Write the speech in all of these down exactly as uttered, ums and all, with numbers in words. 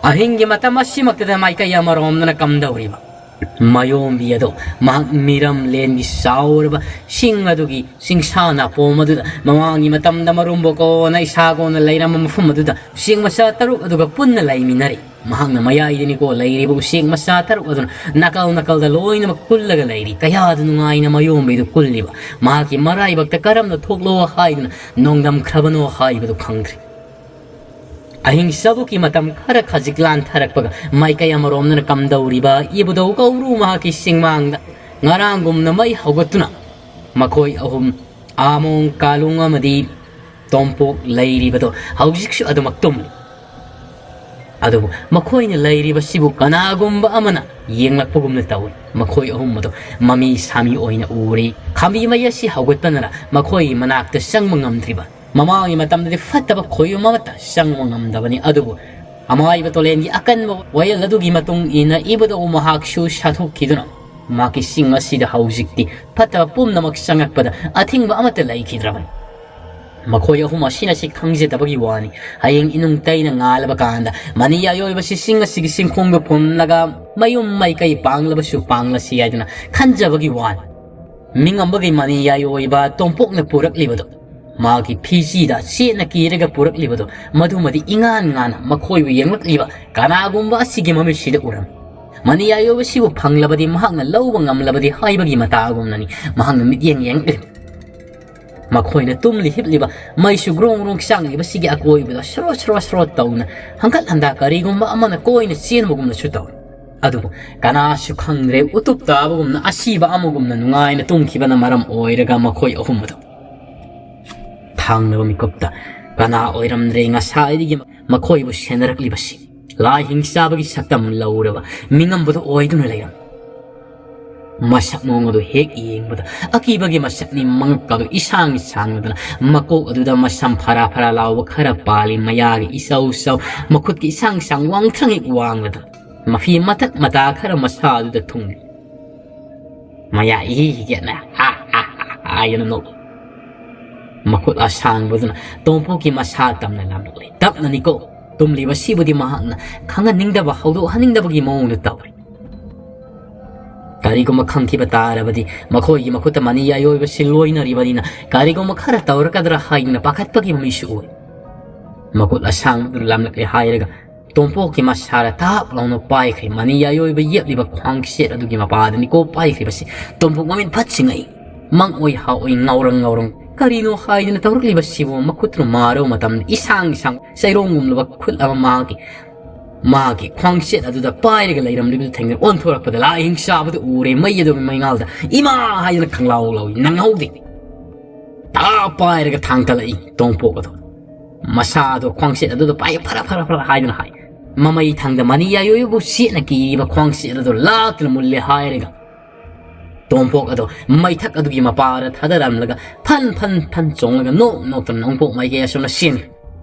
ꯑꯍꯤꯡꯒꯤ ꯃꯇꯝ ꯑꯁꯤꯃꯛꯇꯗ ꯃꯥꯏꯀꯩ ꯑꯃꯔꯣꯝꯗꯅ ꯀꯝꯗꯧꯔꯤꯕ ꯃꯌꯣꯝꯕꯤ ꯑꯗꯣ ꯃꯍꯥꯛ ꯃꯤꯔꯝꯂꯦꯟꯒꯤ ꯆꯥꯎꯔꯕ ꯁꯤꯡ ꯑꯗꯨꯒꯤ ꯆꯤꯡꯁꯥ ꯅꯥꯄꯣꯝ ꯑꯗꯨꯗ ꯃꯃꯥꯡꯒꯤ ꯃꯇꯝꯗ ꯃꯔꯨꯝꯕ ꯀꯣꯟꯅ ꯏꯁꯥꯒꯣꯟꯅ ꯂꯩꯔꯝꯕ ꯃꯐꯝ ꯑꯗꯨꯗ ꯎꯆꯦꯛ ꯃꯆꯥ ꯇꯔꯨꯛ ꯑꯗꯨꯒ ꯄꯨꯟꯅ ꯂꯩꯃꯤꯟꯅꯔꯤ꯫ ꯃꯍꯥꯛꯅ ꯃꯌꯥꯏꯗꯅꯤꯀꯣ ꯂꯩꯔꯤꯕ ꯎꯆꯦꯛ ꯃꯆꯥ ꯇꯔꯨꯛ ꯑꯗꯨꯅ ꯅꯥꯀꯜ ꯅꯥꯀꯜꯗ ꯂꯣꯏꯅꯃꯛ ꯀꯨꯜꯂꯒ ꯂꯩꯔꯤ꯫ ꯀꯌꯥꯗ ꯅꯨꯡꯉꯥꯏꯅ ꯃꯌꯣꯝꯕꯤꯗꯨ ꯀꯨꯜꯂꯤꯕ꯫ ꯃꯍꯥꯛꯀꯤ ꯃꯔꯥꯏꯕꯛꯇ ꯀꯔꯝꯅ ꯊꯣꯛꯂꯣ ꯍꯥꯏꯗꯨꯅ ꯅꯣꯡꯗꯝꯈ꯭ꯔꯕꯅꯣ ꯍꯥꯏꯕꯗꯨ ꯈꯪꯗ꯭ꯔꯤ꯫ ꯑꯍꯤꯡ ꯆꯕꯨꯛꯀꯤ ꯃꯇꯝ ꯈꯔ ꯈꯖꯤꯛ ꯂꯥꯟꯊꯔꯛꯄꯒ ꯃꯥꯏꯀꯩ ꯑꯃꯔꯣꯝꯗꯅ ꯀꯝꯗꯧꯔꯤꯕ ꯏꯕꯨꯙꯧ ꯀꯧꯔꯨ ꯃꯍꯥꯛꯀꯤ ꯆꯤꯡꯃꯥꯡꯗ ꯉꯔꯥꯡꯒꯨꯝꯅ ꯃꯩ ꯍꯧꯒꯠꯇꯨꯅ ꯃꯈꯣꯏ ꯑꯍꯨꯝ ꯑꯥꯃꯣꯡ ꯀꯥꯂꯨꯡ ꯑꯃꯗꯤ ꯇꯣꯝꯄꯣꯛ ꯂꯩꯔꯤꯕꯗꯣ ꯍꯧꯖꯤꯛꯁꯨ ꯑꯗꯨꯃꯛ ꯇꯨꯝꯂꯤ꯫ ꯑꯗꯨꯕꯨ ꯃꯈꯣꯏꯅ ꯂꯩꯔꯤꯕꯁꯤꯕꯨ ꯀꯅꯥꯒꯨꯝꯕ ꯑꯃꯅ ꯌꯦꯡꯂꯛꯄꯒꯨꯝꯅ ꯇꯧꯏ꯫ ꯃꯈꯣꯏ ꯑꯍꯨꯝ ꯑꯗꯨ ꯃꯃꯤ ꯁꯥꯃꯤ ꯑꯣꯏꯅ ꯎꯔꯤ꯫ ꯈꯥꯝꯕꯤ ꯃꯩ ꯑꯁꯤ ꯍꯧꯒꯠꯄꯅꯔ ꯃꯈꯣꯏꯒꯤ ꯃꯅꯥꯛꯇ ꯆꯪꯕ ꯉꯝꯗ꯭ꯔꯤꯕ꯫ ꯃꯃꯥꯡꯒꯤ ꯃꯇꯝꯗꯗꯤ ꯐꯠꯇꯕ ꯈꯣꯏꯕꯨꯝ ꯑꯃꯠꯇ ꯆꯪꯕ ꯉꯝꯗꯕꯅꯤ, ꯑꯗꯨꯕꯨ ꯑꯃꯥꯏꯕ ꯇꯣꯂꯦꯟꯒꯤ ꯑꯀꯟꯕ ꯋꯥꯌꯦꯜ ꯑꯗꯨꯒꯤ ꯃꯇꯨꯡ ꯏꯟꯅ ꯏꯕꯨꯙꯧ ꯃꯍꯥꯛꯁꯨ ꯁꯥꯊꯣꯛꯈꯤꯗꯨꯅ ꯃꯍꯥꯛꯀꯤ ꯆꯤꯡ ꯑꯁꯤꯗ ꯍꯧꯖꯤꯛꯇꯤ ꯐꯠꯇꯕ ꯄꯨꯝꯅꯃꯛ ꯆꯪꯉꯛꯄꯗ ꯑꯊꯤꯡꯕ ꯑꯃꯠꯇ ꯂꯩꯈꯤꯗ꯭ꯔꯕꯅꯤ꯫ ꯃꯈꯣꯏ ꯑꯍꯨꯝ ꯑꯁꯤꯅ ꯁꯤ ꯈꯪꯖꯗꯕꯒꯤ ꯋꯥꯅꯤ꯫ ꯍꯌꯦꯡ ꯏꯅꯨꯡ ꯇꯩꯅ ꯉꯥꯜꯂꯕ ꯀꯥꯟꯗ ꯃꯅꯤ ꯑꯌꯣꯏꯕꯁꯤ ꯆꯤꯡ ꯑꯁꯤꯒꯤ ꯆꯤꯡꯈꯣꯡꯗ ꯐꯨꯝꯂꯒ ꯃꯌꯨꯝ ꯃꯥꯏꯀꯩ ꯄꯥꯡꯂꯕꯁꯨ ꯄꯥꯡꯂꯁꯤ ꯍꯥꯏꯗꯨꯅ ꯈꯟꯖꯕꯒꯤ ꯋꯥꯅꯤ꯫ ꯃꯤꯉꯝꯕꯒꯤ ꯃꯅꯤ ꯑꯌꯣꯏꯕ ꯇꯣꯝꯄꯣꯛꯅ ꯄꯨꯔꯛꯂꯤꯕꯗꯨ, ꯃꯥꯒꯤ ꯐꯤꯖꯤꯗ ꯆꯦꯠꯅ ꯀꯤꯔꯒ ꯄꯨꯔꯛꯂꯤꯕꯗꯨ, ꯃꯗꯨꯃꯗꯤ ꯏꯉꯥꯟ ꯉꯥꯟꯅ ꯃꯈꯣꯏꯕꯨ ꯌꯦꯡꯂꯛꯂꯤꯕ ꯀꯅꯥꯒꯨꯝꯕ ꯑꯁꯤꯒꯤ ꯃꯃꯤꯠꯁꯤꯗ ꯎꯔꯝꯃꯤ꯫ ꯃꯅꯤ ꯑꯌꯣꯏꯕꯁꯤꯕꯨ ꯐꯪꯂꯕꯗꯤ ꯃꯍꯥꯛꯅ ꯂꯧꯕ ꯉꯝꯂꯕꯗꯤ ꯍꯥꯏꯕꯒꯤ ꯃꯇꯥꯒꯨꯝꯅꯅꯤ ꯃꯍꯥꯛꯅ ꯃꯤꯠꯌꯦꯡ ꯌꯦꯡꯂꯤꯕ꯫ ꯃꯈꯣꯏꯅ ꯇꯨꯝꯂꯤ ꯍꯤꯞꯂꯤꯕ ꯃꯩꯁꯨ ꯒ꯭ꯔꯣꯡ ꯒ꯭ꯔꯣꯡ ꯆꯥꯡꯂꯤꯕꯁꯤꯒꯤ ꯑꯀꯣꯏꯕꯗ ꯁ꯭ꯔꯣꯠ ꯁ꯭ꯔꯣꯠ ꯁ꯭ꯔꯣꯠ ꯇꯧꯅ ꯍꯪꯀꯠ ꯍꯟꯗꯥ ꯀꯔꯤꯒꯨꯝꯕ ꯑꯃꯅ ꯀꯣꯏꯅ ꯆꯦꯟꯕꯒꯨꯝꯅꯁꯨ ꯇꯧꯏ꯫ ꯑꯗꯨꯕꯨ ꯀꯅꯥꯁꯨ ꯈꯪꯗ꯭ꯔꯦ, ꯎꯇꯨꯞ ꯇꯥꯕꯒꯨꯝꯅ ꯑꯁꯤꯕ ꯑꯃꯒꯨꯝꯅ ꯅꯨꯡꯉꯥꯏꯅ ꯇꯨꯝꯈꯤꯕꯅ ꯃꯔꯝ ꯑꯣꯏꯔꯒ ꯃꯈꯣꯏ ꯑꯍꯨꯝ ꯑꯗꯨ ꯊꯥꯡꯅꯕ ꯃꯤꯀꯨꯞꯇ ꯀꯅꯥ ꯑꯣꯏꯔꯝꯗ꯭ꯔꯦ ꯉꯁꯥꯏꯗꯒꯤ ꯃꯈꯣꯏꯕꯨ ꯁꯦꯟꯅꯔꯛꯂꯤꯕꯁꯤ꯫ ꯂꯥꯏ ꯍꯤꯡꯆꯥꯕꯒꯤ ꯁꯛꯇꯝ ꯂꯧꯔꯕ ꯃꯤꯉꯝꯕꯗꯨ ꯑꯣꯏꯗꯨꯅ ꯂꯩꯔꯝꯃꯤ꯫ ꯃꯁꯛ ꯃꯑꯣꯡ ꯑꯗꯨ ꯍꯦꯛ ꯌꯦꯡꯕꯗ ꯑꯀꯤꯕꯒꯤ ꯃꯁꯛꯅꯤ꯫ ꯃꯉꯛ ꯑꯗꯨ ꯏꯁꯥꯡ ꯁꯥꯡꯂꯗꯅ ꯃꯀꯣꯛ ꯑꯗꯨꯗ ꯃꯁꯝ ꯐꯔꯥ ꯐꯔꯥ ꯂꯥꯎꯕ ꯈꯔ ꯄꯥꯜꯂꯤ꯫ ꯃꯌꯥꯒꯤ ꯏꯆꯧ ꯆꯧ, ꯃꯈꯨꯠꯀꯤ ꯏꯁꯥꯡ ꯁꯥꯡ, ꯋꯥꯡꯊ꯭ꯔꯪ ꯍꯦꯛ ꯋꯥꯡꯂꯗꯅ ꯃꯐꯤ ꯃꯊꯛ ꯃꯇꯥ ꯈꯔ ꯃꯁꯥ ꯑꯗꯨꯗ ꯊꯨꯡꯂꯤ꯫ ꯃꯌꯥ ꯏꯍꯤ ꯍꯤꯒꯠꯅ ꯍꯥ ꯍꯥ ꯍꯥ ꯍꯥꯏꯗꯨꯅ ꯅꯣꯛꯏ꯫ ꯃꯈꯨꯠ ꯑꯁꯥꯡꯕꯗꯨꯅ ꯇꯣꯝꯄꯣꯛꯀꯤ ꯃꯁꯥ ꯇꯝꯅ ꯂꯥꯝꯂꯛꯂꯤ꯫ ꯇꯞꯅꯅꯤꯀꯣ, ꯇꯨꯝꯂꯤꯕꯁꯤꯕꯨꯗꯤ ꯃꯍꯥꯛꯅ ꯈꯪꯍꯟꯅꯤꯡꯗꯕ, ꯍꯧꯗꯣꯛꯍꯟꯅꯤꯡꯗꯕꯒꯤ ꯃꯑꯣꯡꯗ ꯇꯧꯏ꯫ ꯀꯔꯤꯒꯨꯝꯕ ꯈꯪꯈꯤꯕ ꯇꯥꯔꯕꯗꯤ ꯃꯈꯣꯏꯒꯤ ꯃꯈꯨꯠꯇ ꯃꯅꯤ ꯑꯌꯣꯏꯕꯁꯤ ꯂꯣꯏꯅꯔꯤꯕꯅꯤꯅ ꯀꯔꯤꯒꯨꯝꯕ ꯈꯔ ꯇꯧꯔꯛꯀꯗ꯭ꯔꯥ ꯍꯥꯏꯗꯨꯅ ꯄꯥꯈꯠꯄꯒꯤ ꯃꯃꯤꯁꯨ ꯎꯏ꯫ ꯃꯈꯨꯠ ꯑꯁꯥꯡꯕꯗꯨ ꯂꯥꯝꯂꯛꯂꯦ ꯍꯥꯏꯔꯒ ꯇꯣꯝꯄꯣꯛꯀꯤ ꯃꯁꯥꯗ ꯇꯥꯞ ꯂꯥꯎꯅ ꯄꯥꯏꯈ꯭ꯔꯦ꯫ ꯃꯅꯤ ꯑꯌꯣꯏꯕ ꯌꯦꯞꯂꯤꯕ ꯈ꯭ꯋꯥꯡꯁꯦꯠ ꯑꯗꯨꯒꯤ ꯃꯄꯥꯗꯅꯤꯀꯣ ꯄꯥꯏꯈ꯭ꯔꯤꯕꯁꯤ꯫ ꯇꯣꯝꯄꯣꯛ ꯃꯃꯤꯠ ꯐꯠ ꯁꯤꯡꯉꯛꯏ꯫ ꯃꯪ ꯑꯣꯏ ꯍꯥ ꯑꯣꯏ ꯉꯥꯎꯔꯪ ꯉꯥꯎꯔꯪ꯫ ꯀꯔꯤꯅꯣ ꯍꯥꯏꯗꯨꯅ ꯇꯧꯔꯛꯂꯤꯕꯁꯤꯕꯨ? ꯃꯈꯨꯠꯇꯨꯅ ꯃꯥꯔꯕ ꯃꯇꯝꯗ ꯏꯁꯥꯡ ꯏꯁꯥꯡ ꯆꯩꯔꯣꯡꯒꯨꯝꯂꯕ ꯈꯨꯠ ꯑꯃ ꯃꯥꯒꯤ ꯃꯥꯒꯤ ꯈ꯭ꯋꯥꯡꯁꯦꯠ ꯑꯗꯨꯗ ꯄꯥꯏꯔꯒ ꯂꯩꯔꯝꯂꯤꯕꯗꯨ ꯊꯦꯡꯅ ꯑꯣꯟꯊꯣꯔꯛꯄꯗ ꯂꯥꯏ ꯍꯤꯡꯆꯥꯕꯗꯨ ꯎꯔꯦ꯫ ꯃꯩ ꯑꯗꯨꯒꯤ ꯃꯩꯉꯥꯜꯗ "ꯏꯃꯥ!" ꯍꯥꯏꯗꯨꯅ ꯈꯪꯂꯥꯎ ꯂꯥꯎꯏ꯫ ꯅꯪꯍꯧꯗꯦ꯫ ꯇꯥ ꯄꯥꯏꯔꯒ ꯊꯥꯡ ꯇꯜꯂꯛꯏ ꯇꯣꯝꯄꯣꯛ ꯑꯗꯣ꯫ ꯃꯁꯥꯗꯣ ꯈ꯭ꯋꯥꯡꯁꯦꯠ ꯑꯗꯨꯗ ꯄꯥꯏ ꯐꯔ ꯐꯔ ꯐꯔ ꯍꯥꯏꯗꯨꯅ ꯍꯥꯏ꯫ ꯃꯃꯩ ꯊꯪꯗ ꯃꯅꯤ ꯌꯥꯏꯌꯣꯏꯕꯨ ꯁꯦꯠꯅ ꯀꯤꯔꯤꯕ ꯈ꯭ꯋꯥꯡꯁꯦꯠ ꯑꯗꯨ ꯂꯥꯛꯇꯨꯅ ꯃꯨꯜꯂꯦ ꯍꯥꯏꯔꯒ ꯇꯣꯝꯄꯣꯛ ꯑꯗꯣ ꯃꯩꯊꯛ ꯑꯗꯨꯒꯤ ꯃꯄꯥꯗ ꯊꯥꯗꯔꯝꯂꯒ ꯐꯟ ꯐꯟ ꯐꯟ ꯆꯣꯡꯂꯒ ꯅꯣꯛ ꯅꯣꯛꯇꯨꯅ ꯅꯣꯡꯄꯣꯛ ꯃꯥꯏꯀꯩ ꯑꯁꯣꯝꯗ ꯆꯦꯟꯈ꯭ꯔꯦ꯫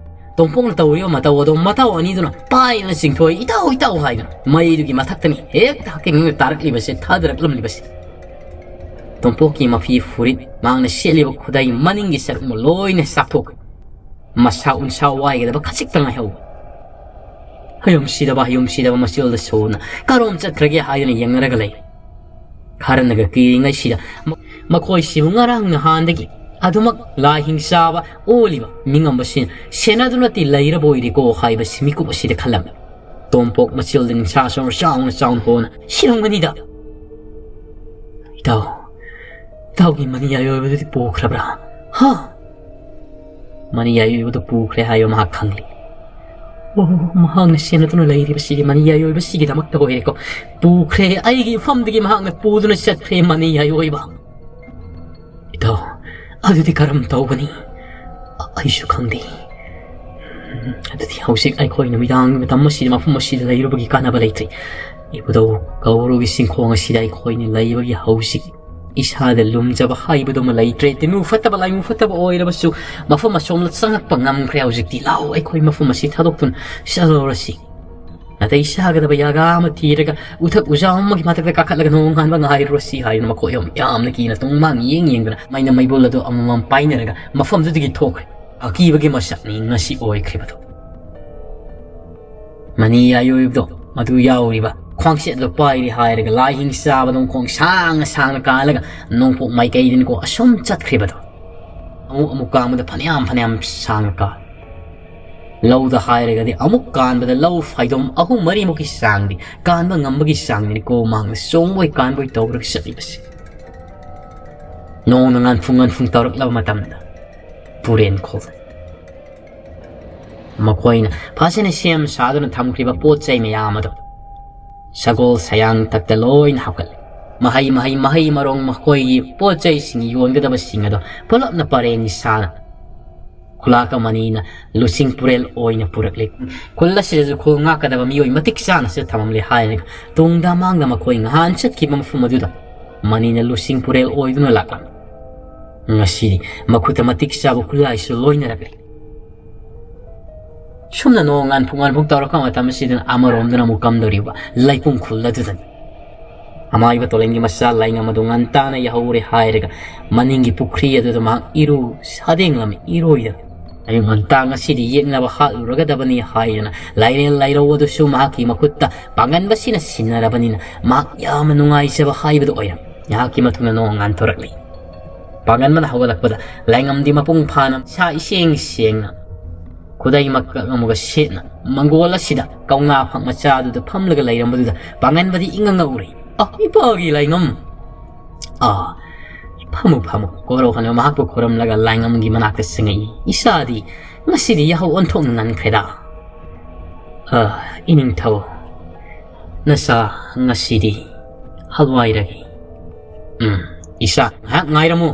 ꯇꯣꯝꯄꯣꯛꯅ ꯇꯧꯔꯤꯕ ꯃꯇꯧ ꯑꯗꯣ ꯃꯇꯥꯎ ꯑꯅꯤꯗꯨꯅ ꯄꯥꯏꯗꯨꯅ ꯆꯤꯡꯊꯣꯛꯏ, "ꯏꯇꯥꯎ, ꯏꯇꯥꯎ" ꯍꯥꯏꯗꯨꯅ꯫ ꯃꯩꯗꯨꯒꯤ ꯃꯊꯛꯇꯅꯤ ꯍꯦꯛꯇ ꯍꯛꯀꯤꯡ ꯇꯥꯔꯛꯂꯤꯕꯁꯦ, ꯊꯥꯗꯔꯛꯂꯝꯂꯤꯕꯁꯦ꯫ ꯇꯣꯝꯄꯣꯛꯀꯤ ꯃꯐꯤ ꯐꯨꯔꯤꯠ, ꯃꯍꯥꯛꯅ ꯁꯦꯠꯂꯤꯕ ꯈꯨꯗꯩ ꯃꯅꯤꯡꯒꯤ ꯁꯔꯨꯛ ꯑꯃ ꯂꯣꯏꯅ ꯆꯥꯛꯊꯣꯛꯈ꯭ꯔꯦ꯫ ꯃꯁꯥ ꯎꯟꯁꯥ ꯋꯥꯏꯒꯗꯕ ꯈꯖꯤꯛꯇ ꯉꯥꯏꯍꯧꯕ꯫ ꯍꯌꯨꯝ ꯁꯤꯗꯕ, ꯍꯌꯨꯝ ꯁꯤꯗꯕ ꯃꯆꯤꯜꯗ ꯁꯨꯅ ꯀꯔꯣꯝ ꯆꯠꯈ꯭ꯔꯒꯦ ꯍꯥꯏꯗꯨꯅ ꯌꯦꯡꯅꯔꯒ ꯂꯩꯔꯦ꯫ ꯈꯔꯅꯒ ꯀꯤꯔꯤꯉꯩꯁꯤꯗ ꯃ-, ꯃꯈꯣꯏꯁꯤꯕꯨ ꯉꯔꯥꯡ ꯅꯍꯥꯟꯗꯒꯤ ꯑꯗꯨꯃꯛ ꯂꯥꯏꯍꯤꯡ ꯆꯥꯕ ꯑꯣꯜꯂꯤꯕ ꯃꯤꯉꯝꯕꯁꯤꯅ ꯁꯦꯟꯅꯗꯨꯅꯗꯤ ꯂꯩꯔꯕ ꯑꯣꯏꯔꯦꯀꯣ ꯍꯥꯏꯕꯁꯤ ꯃꯤꯀꯨꯞ ꯑꯁꯤꯗ ꯈꯜꯂꯝꯃꯤ꯫ ꯇꯣꯝꯄꯣꯛ ꯃꯆꯤꯜꯗ ꯅꯤꯡꯁꯥ ꯁꯣꯔ ꯆꯥꯎꯅ ꯆꯥꯎꯅ ꯍꯣꯅ, "ꯁꯤꯔꯝꯒꯅꯤꯗ꯫ ꯏꯇꯥꯎ, ꯏꯇꯥꯎꯒꯤ ꯃꯅꯤ ꯑꯌꯣꯏꯕꯗꯨꯗꯤ ꯄꯨꯈ꯭ꯔꯕ꯭ꯔꯥ? ꯍꯥ?" ꯃꯅꯤ ꯑꯌꯣꯏꯕꯗꯨ ꯄꯨꯈ꯭ꯔꯦ ꯍꯥꯏꯕ ꯃꯍꯥꯛ ꯈꯪꯂꯤ꯫ "ꯑꯣ, ꯃꯍꯥꯛꯅ ꯁꯦꯟꯅꯗꯨꯅ ꯂꯩꯔꯤꯕꯁꯤꯗꯤ ꯃꯅꯤ ꯑꯌꯣꯏꯕꯁꯤꯒꯤꯗꯃꯛꯇ ꯑꯣꯏꯔꯦꯀꯣ꯫ ꯄꯨꯈ꯭ꯔꯦ, ꯑꯩꯒꯤ ꯏꯐꯝꯗꯒꯤ ꯃꯍꯥꯛꯅ ꯄꯨꯗꯨꯅ ꯆꯠꯈ꯭ꯔꯦ ꯃꯅꯤ ꯑꯌꯣꯏꯕ꯫ ꯏꯇꯥꯎ, ꯑꯗꯨꯗꯤ ꯀꯔꯝ ꯇꯧꯒꯅꯤ? ꯑ-, ꯑꯩꯁꯨ ꯈꯪꯗꯦ꯫ ꯎꯝ, ꯑꯗꯨꯗꯤ ꯍꯧꯖꯤꯛ ꯑꯩꯈꯣꯏ ꯅꯨꯃꯤꯗꯥꯡꯒꯤ ꯃꯇꯝ ꯑꯁꯤꯗ ꯃꯐꯝ ꯑꯁꯤꯗ ꯂꯩꯔꯨꯕꯒꯤ ꯀꯥꯟꯅꯕ ꯂꯩꯇ꯭ꯔꯦ꯫ ꯏꯕꯨꯙꯧ ꯀꯧꯔꯨꯒꯤ ꯆꯤꯡꯈꯣꯡ ꯑꯁꯤꯗ ꯑꯩꯈꯣꯏꯅ ꯂꯩꯕꯒꯤ ꯍꯧꯖꯤꯛ ꯏꯁꯥꯗ ꯂꯨꯝꯖꯕ ꯍꯥꯏꯕꯗꯨꯃ ꯂꯩꯇ꯭ꯔꯦ꯫ ꯇꯤꯟꯃꯨ ꯐꯠꯇꯕ, ꯂꯥꯏꯃꯨ ꯐꯠꯇꯕ ꯑꯣꯏꯔꯕꯁꯨ ꯃꯐꯝ ꯑꯁꯣꯝꯗ ꯆꯪꯉꯛꯄ ꯉꯝꯈ꯭ꯔꯦ ꯍꯧꯖꯤꯛꯇꯤ꯫ ꯂꯥꯛꯑꯣ, ꯑꯩꯈꯣꯏ ꯃꯐꯝ ꯑꯁꯤ ꯊꯥꯗꯣꯛꯇꯨꯅ ꯆꯠꯂꯨꯔꯁꯤ꯫ ꯅꯥꯇꯩ ꯆꯥꯒꯗꯕ ꯖꯒꯥ ꯑꯃ ꯊꯤꯔꯒ ꯎꯊꯛ ꯎꯖꯥꯎ ꯑꯃꯒꯤ ꯃꯊꯛꯇ ꯀꯥꯈꯠꯂꯒ ꯅꯣꯡ ꯉꯥꯟꯕ ꯉꯥꯏꯔꯨꯔꯁꯤ" ꯍꯥꯏꯗꯨꯅ ꯃꯈꯣꯏ ꯑꯍꯨꯝ ꯌꯥꯝꯅ ꯀꯤꯅ ꯇꯨꯡꯃꯥꯡ ꯌꯦꯡ ꯌꯦꯡꯗꯨꯅ ꯃꯩꯅ ꯃꯩꯕꯨꯜ ꯑꯗꯨ ꯑꯃꯃꯝ ꯄꯥꯏꯅꯔꯒ ꯃꯐꯝꯗꯨꯗꯒꯤ ꯊꯣꯛꯈ꯭ꯔꯦ꯫ ꯑꯀꯤꯕꯒꯤ ꯃꯁꯛꯅꯤ ꯉꯁꯤ ꯑꯣꯏꯈ꯭ꯔꯤꯕꯗꯨ꯫ ꯃꯅꯤ ꯌꯥꯏ ꯑꯣꯏꯕꯗꯣ, ꯃꯗꯨ ꯌꯥꯎꯔꯤꯕ ꯈ꯭ꯋꯥꯡꯁꯦꯠ ꯑꯗꯨ ꯄꯥꯏꯔꯤ ꯍꯥꯏꯔꯒ ꯂꯥꯏꯍꯤꯡ ꯆꯥꯕꯗꯧꯅ ꯈꯣꯡ ꯁꯥꯡꯅ ꯁꯥꯡꯅ ꯀꯥꯜꯂꯒ ꯅꯣꯡꯄꯣꯛ ꯃꯥꯏꯀꯩꯗꯅꯤꯀꯣ ꯑꯁꯨꯝ ꯆꯠꯈ꯭ꯔꯤꯕꯗꯣ꯫ ꯑꯃꯨꯛ ꯑꯃꯨꯛ ꯀꯥꯟꯕꯗ ꯐꯅꯌꯥꯝ ꯐꯅꯌꯥꯝ ꯁꯥꯡꯅ ꯀꯥꯜꯂꯤ꯫ ꯂꯧꯗ ꯍꯥꯏꯔꯒꯗꯤ ꯑꯃꯨꯛ ꯀꯥꯟꯕꯗ ꯂꯧ ꯐꯩꯗꯣꯝ ꯑꯍꯨꯝ ꯃꯔꯤꯃꯨꯛꯀꯤ ꯆꯥꯡꯗꯤ ꯀꯥꯟꯕ ꯉꯝꯕꯒꯤ ꯆꯥꯡꯗꯅꯤꯀꯣ ꯃꯍꯥꯛꯅ ꯆꯣꯡꯕꯣꯏ ꯀꯥꯟꯕꯣꯏ ꯇꯧꯔꯒ ꯆꯠꯂꯤꯕꯁꯦ꯫ ꯅꯣꯡꯅ ꯉꯥꯟꯐꯨꯡ ꯉꯥꯟꯐꯨꯡ ꯇꯧꯔꯛꯂꯕ ꯃꯇꯝꯗ ꯇꯨꯔꯦꯟ ꯈꯣꯡ ꯃꯈꯣꯏꯅ ꯐꯖꯅ ꯁꯦꯝ ꯁꯥꯗꯨꯅ ꯊꯝꯈ꯭ꯔꯤꯕ ꯄꯣꯠ ꯆꯩ ꯃꯌꯥꯝ ꯑꯗꯨ ꯁꯒꯣꯜ ꯁꯌꯥꯡ ꯊꯛꯇ ꯂꯣꯏꯅ ꯍꯥꯞꯀꯠꯂꯤ꯫ ꯃꯍꯩ ꯃꯍꯩ ꯃꯍꯩ ꯃꯔꯣꯡ ꯃꯈꯣꯏꯒꯤ ꯄꯣꯠ ꯆꯩꯁꯤꯡ ꯌꯣꯟꯒꯗꯕꯁꯤꯡ ꯑꯗꯣ ꯄꯨꯂꯞꯅ ꯄꯔꯦꯡ ꯁꯥꯅ ꯈꯨꯂꯥꯛ ꯑꯃꯅꯤꯅ ꯂꯨꯆꯤꯡ ꯄꯨꯔꯦꯜ ꯑꯣꯏꯅ ꯄꯨꯔꯛꯂꯤ꯫ ꯈꯨꯜ ꯑꯁꯤꯗꯁꯨ ꯈꯨꯜ ꯉꯥꯛꯀꯗꯕ ꯃꯤꯑꯣꯏ ꯃꯇꯤꯛ ꯆꯥꯅꯁꯨ ꯊꯝꯃꯝꯂꯦ ꯍꯥꯏꯔꯒ ꯇꯨꯡꯗ ꯃꯥꯡꯗ ꯃꯈꯣꯏ ꯉꯍꯥꯟ ꯆꯠꯈꯤꯕ ꯃꯐꯝ ꯑꯗꯨꯗ ꯃꯅꯤꯅ ꯂꯨꯆꯤꯡ ꯄꯨꯔꯦꯜ ꯑꯣꯏꯗꯨꯅ ꯂꯥꯛꯂꯝꯃꯤ꯫ ꯉꯁꯤꯗꯤ ꯃꯈꯨꯠꯇ ꯃꯇꯤꯛ ꯆꯥꯕ ꯈꯨꯠꯂꯥꯏꯁꯨ ꯂꯣꯏꯅꯔꯛꯂꯤ꯫ ꯁꯨꯝꯅ ꯅꯣꯡ ꯉꯥꯟꯐꯨ ꯉꯥꯟꯐꯨ ꯇꯧꯔꯛꯄ ꯃꯇꯝ ꯑꯁꯤꯗꯅ ꯑꯃꯔꯣꯝꯗꯅ ꯑꯃꯨꯛ ꯀꯝꯗꯧꯔꯤꯕ ꯂꯩꯄꯨꯡ ꯈꯨꯜ ꯑꯗꯨꯗꯅꯤ꯫ ꯑꯃꯥꯏꯕ ꯇꯣꯂꯦꯟꯒꯤ ꯃꯆꯥ ꯂꯥꯏꯉꯝ ꯑꯗꯨ ꯉꯟꯇꯥꯅ ꯌꯥꯍꯧꯔꯦ ꯍꯥꯏꯔꯒ ꯃꯅꯤꯡꯒꯤ ꯄꯨꯈ꯭ꯔꯤ ꯑꯗꯨꯗ ꯃꯍꯥꯛ ꯏꯔꯨ ꯁꯥꯗꯦꯡꯂꯝꯃꯤ, ꯏꯔꯣꯏꯗꯕ꯫ ꯑꯌꯨꯛ ꯉꯟꯇꯥ ꯉꯁꯤꯗꯤ ꯌꯦꯛꯅꯕ ꯍꯥꯠꯂꯨꯔꯒꯗꯕꯅꯤ ꯍꯥꯏꯗꯅ ꯂꯥꯏꯔꯦꯟ ꯂꯥꯏꯔꯧ ꯑꯗꯨꯁꯨ ꯃꯍꯥꯛꯀꯤ ꯃꯈꯨꯠꯇ ꯄꯥꯡꯒꯟꯕꯁꯤꯅ ꯁꯤꯟꯅꯔꯕꯅꯤꯅ ꯃꯍꯥꯛ ꯌꯥꯝꯅ ꯅꯨꯡꯉꯥꯏꯖꯕ ꯍꯥꯏꯕꯗꯨ ꯑꯣꯏꯔꯝꯃꯤ꯫ ꯉꯥꯏꯍꯥꯛꯀꯤ ꯃꯇꯨꯡꯗ ꯅꯣꯡ ꯉꯥꯟꯊꯣꯔꯛꯂꯤ꯫ ꯄꯥꯡꯒꯟꯕꯅ ꯍꯧꯒꯠꯂꯛꯄꯗ ꯂꯥꯏꯉꯝꯗꯤ ꯃꯄꯨꯡ ꯐꯥꯅ ꯁꯥ ꯏꯁꯦꯡ ꯁꯦꯡꯅ ꯈꯨꯗꯩ ꯃꯀꯛ ꯑꯃꯒ ꯁꯦꯠꯅ ꯃꯪꯒꯣꯜ ꯑꯁꯤꯗ ꯀꯧꯅꯥ ꯐꯛ ꯃꯆꯥꯗꯨꯗ ꯐꯝꯂꯒ ꯂꯩꯔꯝꯕꯗꯨꯗ ꯄꯥꯡꯒꯟꯕꯗꯤ ꯏꯉꯛ ꯉꯛꯎꯔꯦ꯫ "ꯑ, ꯏꯄꯥꯒꯤ ꯂꯥꯏꯉꯝ! ꯑ, ꯐꯝꯃꯨ, ꯐꯝꯃꯨ꯫" ꯀꯣꯔꯧꯍꯟꯕ ꯃꯍꯥꯛꯄꯨ ꯈꯨꯔꯨꯝꯂꯒ ꯂꯥꯏꯉꯝꯒꯤ ꯃꯅꯥꯛꯇ ꯆꯪꯉꯛꯏ꯫ "ꯏꯆꯥꯗꯤ ꯉꯁꯤꯗꯤ ꯌꯥꯍꯧ ꯑꯣꯟꯊꯣꯛꯅ ꯉꯟꯈ꯭ꯔꯦꯗ꯫ ꯑ, ꯏꯅꯤꯡꯊꯧ, ꯅꯆꯥ ꯉꯁꯤꯗꯤ ꯍꯜꯋꯥꯏꯔꯒꯦ꯫ ꯎꯝ, ꯏꯆꯥ, ꯉꯥꯏꯍꯥꯛ ꯉꯥꯏꯔꯝꯃꯨ꯫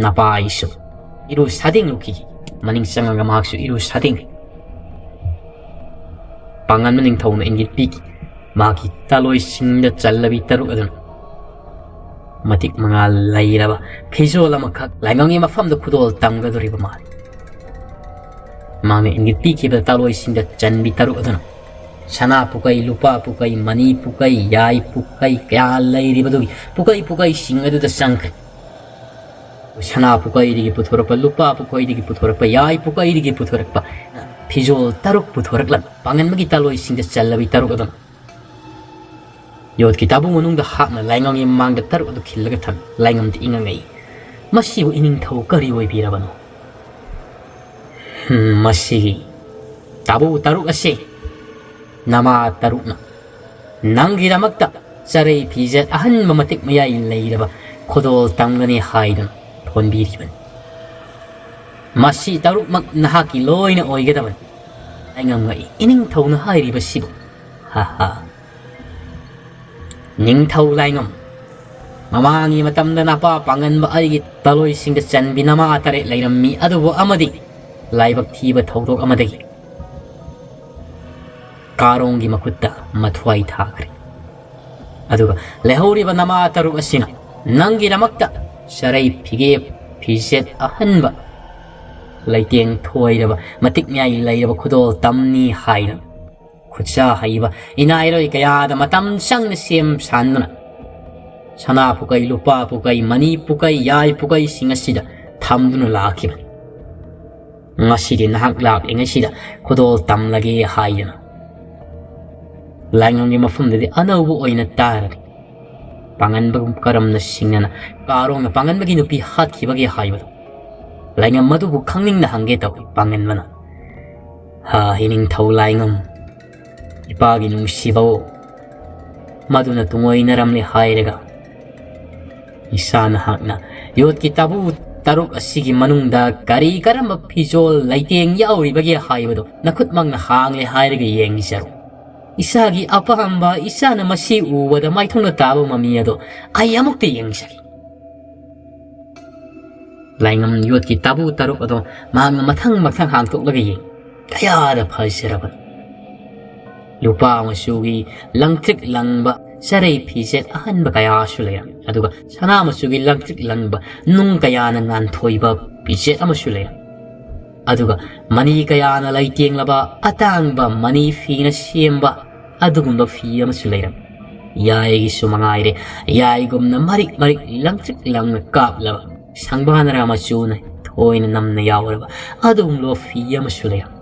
ꯅꯄꯥ ꯑꯩꯁꯨ ꯏꯔꯨ ꯁꯥꯗꯦꯡꯂꯨꯈꯤꯒꯦ꯫" ꯃꯅꯤꯡ ꯆꯪꯉꯒ ꯃꯍꯥꯛꯁꯨ ꯏꯔꯨ ꯁꯥꯗꯦꯡꯂꯤ꯫ ꯄꯥꯡꯒꯟꯕ ꯅꯤꯡꯊꯧꯅ ꯏꯪꯒꯤꯠ ꯄꯤꯈꯤ꯫ ꯃꯍꯥꯛꯀꯤ ꯇꯥꯂꯣꯏꯁꯤꯡꯗ ꯆꯜꯂꯕꯤ ꯇꯔꯨꯛ ꯑꯗꯨꯅ ꯃꯇꯤꯛ ꯃꯉꯥ ꯂꯩꯔꯕ ꯐꯤꯖꯣꯜ ꯑꯃꯈꯛ ꯂꯥꯏꯉꯝꯒꯤ ꯃꯐꯝꯗ ꯈꯨꯗꯣꯜ ꯇꯝꯒꯗꯧꯔꯤꯕ ꯃꯥꯜꯂꯤ꯫ ꯃꯍꯥꯛꯅ ꯏꯪꯒꯤꯠ ꯄꯤꯈꯤꯕ ꯇꯥꯂꯣꯏꯁꯤꯡꯗ ꯆꯟꯕꯤ ꯇꯔꯨꯛ ꯑꯗꯨꯅ ꯁꯅꯥ ꯄꯨꯀꯩ, ꯂꯨꯄꯥ ꯄꯨꯀꯩ, ꯃꯅꯤ ꯄꯨꯀꯩ, ꯌꯥꯏ ꯄꯨꯀꯩ ꯀꯌꯥ ꯂꯩꯔꯤꯕꯗꯨꯒꯤ ꯄꯨꯀꯩ ꯄꯨꯀꯩꯁꯤꯡ ꯑꯗꯨꯗ ꯆꯪꯈ꯭ꯔꯦ꯫ ꯁꯅꯥ ꯄꯨꯀꯩꯗꯒꯤ ꯄꯨꯊꯣꯔꯛꯄ, ꯂꯨꯄꯥ ꯄꯨꯀꯩꯗꯒꯤ ꯄꯨꯊꯣꯔꯛꯄ, ꯌꯥꯏ ꯄꯨꯀꯩꯗꯒꯤ ꯄꯨꯊꯣꯔꯛꯄ, ꯐꯤꯖꯣꯜ ꯇꯔꯨꯛ ꯄꯨꯊꯣꯔꯛꯂꯝꯃꯤ꯫ ꯄꯥꯡꯒꯟꯕꯒꯤ ꯇꯥꯂꯣꯏꯁꯤꯡꯗ ꯆꯜꯂꯕꯤ ꯇꯔꯨꯛ ꯑꯗꯨꯅ ꯌꯣꯠꯀꯤ ꯇꯥꯕꯨ ꯃꯅꯨꯡꯗ ꯍꯥꯞꯅ ꯂꯥꯏꯉꯝꯒꯤ ꯃꯃꯥꯡꯗ ꯇꯔꯨꯛ ꯑꯗꯨ ꯈꯤꯜꯂꯒ ꯊꯝꯃꯤ꯫ ꯂꯥꯏꯉꯝꯗꯤ ꯏꯉꯛ ꯉꯛꯏ꯫ ꯃꯁꯤꯕꯨ ꯏꯅꯤꯡꯊꯧ ꯀꯔꯤ ꯑꯣꯏꯕꯤꯔꯕꯅꯣ? "ꯍꯝ, ꯃꯁꯤꯒꯤ ꯇꯥꯕꯨ ꯇꯔꯨꯛ ꯑꯁꯤ ꯅꯃꯥ ꯇꯔꯨꯛꯅ ꯅꯪꯒꯤꯗꯃꯛꯇ ꯆꯔꯩ ꯐꯤꯖꯦꯠ ꯑꯍꯟꯕ ꯃꯇꯤꯛ ꯃꯌꯥꯏ ꯂꯩꯔꯕ ꯈꯨꯗꯣꯜ ꯇꯝꯒꯅꯤ ꯍꯥꯏꯗꯨꯅ ꯊꯣꯟꯕꯤꯔꯤꯕꯅꯤ꯫ ꯃꯁꯤ ꯇꯔꯨꯛꯃꯛ ꯅꯍꯥꯛꯀꯤ ꯂꯣꯏꯅ ꯑꯣꯏꯒꯗꯕꯅꯤ꯫" ꯂꯥꯏꯉꯝ ꯉꯛꯏ꯫ "ꯏꯅꯤꯡꯊꯧꯅ ꯍꯥꯏꯔꯤꯕꯁꯤꯕꯨ? ꯍꯥ ꯍꯥ꯫ ꯅꯤꯡꯊꯧ ꯂꯥꯏꯉꯝ, ꯃꯃꯥꯡꯒꯤ ꯃꯇꯝꯗ ꯅꯄꯥ ꯄꯥꯡꯒꯟꯕ ꯑꯩꯒꯤ ꯇꯥꯂꯣꯏꯁꯤꯡꯗ ꯆꯟꯕꯤ ꯅꯃꯥ ꯇꯔꯦꯠ ꯂꯩꯔꯝꯃꯤ, ꯑꯗꯨꯕꯨ ꯑꯃꯗꯤ ꯂꯥꯏꯕꯛ ꯊꯤꯕ ꯊꯧꯗꯣꯛ ꯑꯃꯗꯒꯤ ꯀꯥꯔꯣꯡꯒꯤ ꯃꯈꯨꯠꯇ ꯃꯊ꯭ꯋꯥꯏ ꯊꯥꯈ꯭ꯔꯦ꯫ ꯑꯗꯨꯒ ꯂꯩꯍꯧꯔꯤꯕ ꯅꯃꯥ ꯇꯔꯨꯛ ꯑꯁꯤꯅ ꯅꯪꯒꯤꯗꯃꯛꯇ ꯆꯔꯩ ꯐꯤꯒꯦ ꯐꯤꯖꯦꯠ ꯑꯍꯟꯕ, ꯂꯩꯇꯦꯡ ꯊꯣꯏꯔꯕ, ꯃꯇꯤꯛ ꯃꯌꯥꯏ ꯂꯩꯔꯕ ꯈꯨꯗꯣꯜ ꯇꯝꯅꯤ ꯍꯥꯏꯅ ꯈꯨꯠꯁꯥ ꯍꯩꯕ ꯏꯅꯥꯏꯔꯣꯏ ꯀꯌꯥꯗ ꯃꯇꯝ ꯆꯪꯅ ꯁꯦꯝ ꯁꯥꯟꯗꯨꯅ, ꯁꯅꯥ ꯄꯨꯀꯩ, ꯂꯨꯄꯥ ꯄꯨꯀꯩ, ꯃꯅꯤ ꯄꯨꯀꯩ, ꯌꯥꯏ ꯄꯨꯀꯩꯁꯤꯡ ꯑꯁꯤꯗ ꯊꯝꯗꯨꯅ ꯂꯥꯛꯈꯤꯕꯅꯤ꯫ ꯉꯁꯤꯗꯤ ꯅꯍꯥꯛ ꯂꯥꯛꯂꯤꯉꯩꯁꯤꯗ ꯈꯨꯗꯣꯜ ꯇꯝꯂꯒꯦ ꯍꯥꯏꯗꯨꯅ ꯂꯥꯏꯉꯝꯒꯤ ꯃꯐꯝꯗꯗꯤ ꯑꯅꯧꯕ ꯑꯣꯏꯅ ꯇꯥꯔꯅꯤ꯫ ꯄꯥꯡꯒꯟꯕ ꯀꯔꯝꯅ ꯁꯤꯡꯅꯅ ꯀꯥꯔꯣꯡꯅ ꯄꯥꯡꯒꯟꯕꯒꯤ ꯅꯨꯄꯤ ꯍꯥꯠꯈꯤꯕꯒꯦ ꯍꯥꯏꯕꯗꯨ ꯂꯥꯏꯉꯝ ꯃꯗꯨꯕꯨ ꯈꯪꯅꯤꯡꯅ ꯍꯪꯒꯦ ꯇꯧꯏ꯫ ꯄꯥꯡꯒꯟꯕꯅ, "ꯍꯥ, ꯏꯅꯤꯡꯊꯧ ꯂꯥꯏꯉꯝ, ꯏꯄꯥꯒꯤ ꯅꯨꯡꯁꯤꯕꯧ, ꯃꯗꯨꯅ ꯇꯨꯡꯑꯣꯏꯅꯔꯝꯂꯦ ꯍꯥꯏꯔꯒ ꯏꯁꯥ ꯅꯍꯥꯛꯅ ꯌꯣꯠꯀꯤ ꯇꯥꯕꯨ ꯇꯔꯨꯛ ꯑꯁꯤꯒꯤ ꯃꯅꯨꯡꯗ ꯀꯔꯤ ꯀꯔꯝꯕ ꯐꯤꯖꯣꯜ ꯂꯩꯇꯦꯡ ꯌꯥꯎꯔꯤꯕꯒꯦ ꯍꯥꯏꯕꯗꯨ ꯅꯈꯨꯠꯃꯛꯅ ꯍꯥꯡꯂꯦ ꯍꯥꯏꯔꯒ ꯌꯦꯡꯖꯔꯨ꯫ ꯏꯁꯥꯒꯤ ꯑꯄꯥꯝꯕ, ꯏꯁꯥꯅ ꯃꯁꯤ ꯎꯕꯗ ꯃꯥꯏꯊꯣꯡꯗ ꯇꯥꯕ ꯃꯃꯤ ꯑꯗꯣ ꯑꯩ ꯑꯃꯨꯛꯇ ꯌꯦꯡꯖꯒꯦ꯫" ꯂꯥꯏꯉꯝ ꯌꯣꯠꯀꯤ ꯇꯥꯕꯨ ꯇꯔꯨꯛ ꯑꯗꯣ ꯃꯍꯥꯛꯅ ꯃꯊꯪ ꯃꯊꯪ ꯍꯥꯡꯇꯣꯛꯂꯒ ꯌꯦꯡꯏ꯫ ꯀꯌꯥꯗ ꯐꯖꯔꯕꯅꯣ! ꯂꯨꯄꯥ ꯃꯆꯨꯒꯤ ꯂꯪꯇ꯭ꯔꯤꯛ ꯂꯪꯕ ꯆꯔꯩ ꯐꯤꯖꯦꯠ ꯑꯍꯟꯕ ꯀꯌꯥꯁꯨ ꯂꯩꯔꯝꯃꯤ, ꯑꯗꯨꯒ ꯁꯅꯥ ꯃꯆꯨꯒꯤ ꯂꯪꯇ꯭ꯔꯤꯛ ꯂꯪꯕ ꯅꯨꯡ ꯀꯌꯥꯅ ꯉꯥꯟꯊꯣꯏꯕ ꯐꯤꯖꯦꯠ ꯑꯃꯁꯨ ꯂꯩꯔꯝꯃꯤ꯫ ꯑꯗꯨꯒ ꯃꯅꯤ ꯀꯌꯥꯅ ꯂꯩꯇꯦꯡꯂꯕ ꯑꯇꯥꯡꯕ ꯃꯅꯤ ꯐꯤꯅ ꯁꯦꯝꯕ ꯑꯗꯨꯒꯨꯝꯕ ꯐꯤ ꯑꯃꯁꯨ ꯂꯩꯔꯝꯃꯤ꯫ ꯌꯥꯏꯒꯤꯁꯨ ꯃꯉꯥꯏꯔꯦ, ꯌꯥꯏꯒꯨꯝꯅ ꯃꯔꯤꯛ ꯃꯔꯤꯛ ꯂꯪꯇ꯭ꯔꯤꯛ ꯂꯪꯅ ꯀꯥꯞꯂꯕ ꯁꯪꯕꯥꯅꯔꯥ ꯃꯆꯨꯅ ꯊꯣꯏꯅ ꯅꯝꯅ ꯌꯥꯎꯔꯕ ꯑꯗꯨꯒꯨꯝꯂꯕ ꯐꯤ ꯑꯃꯁꯨ ꯂꯩꯔꯝꯃꯤ꯫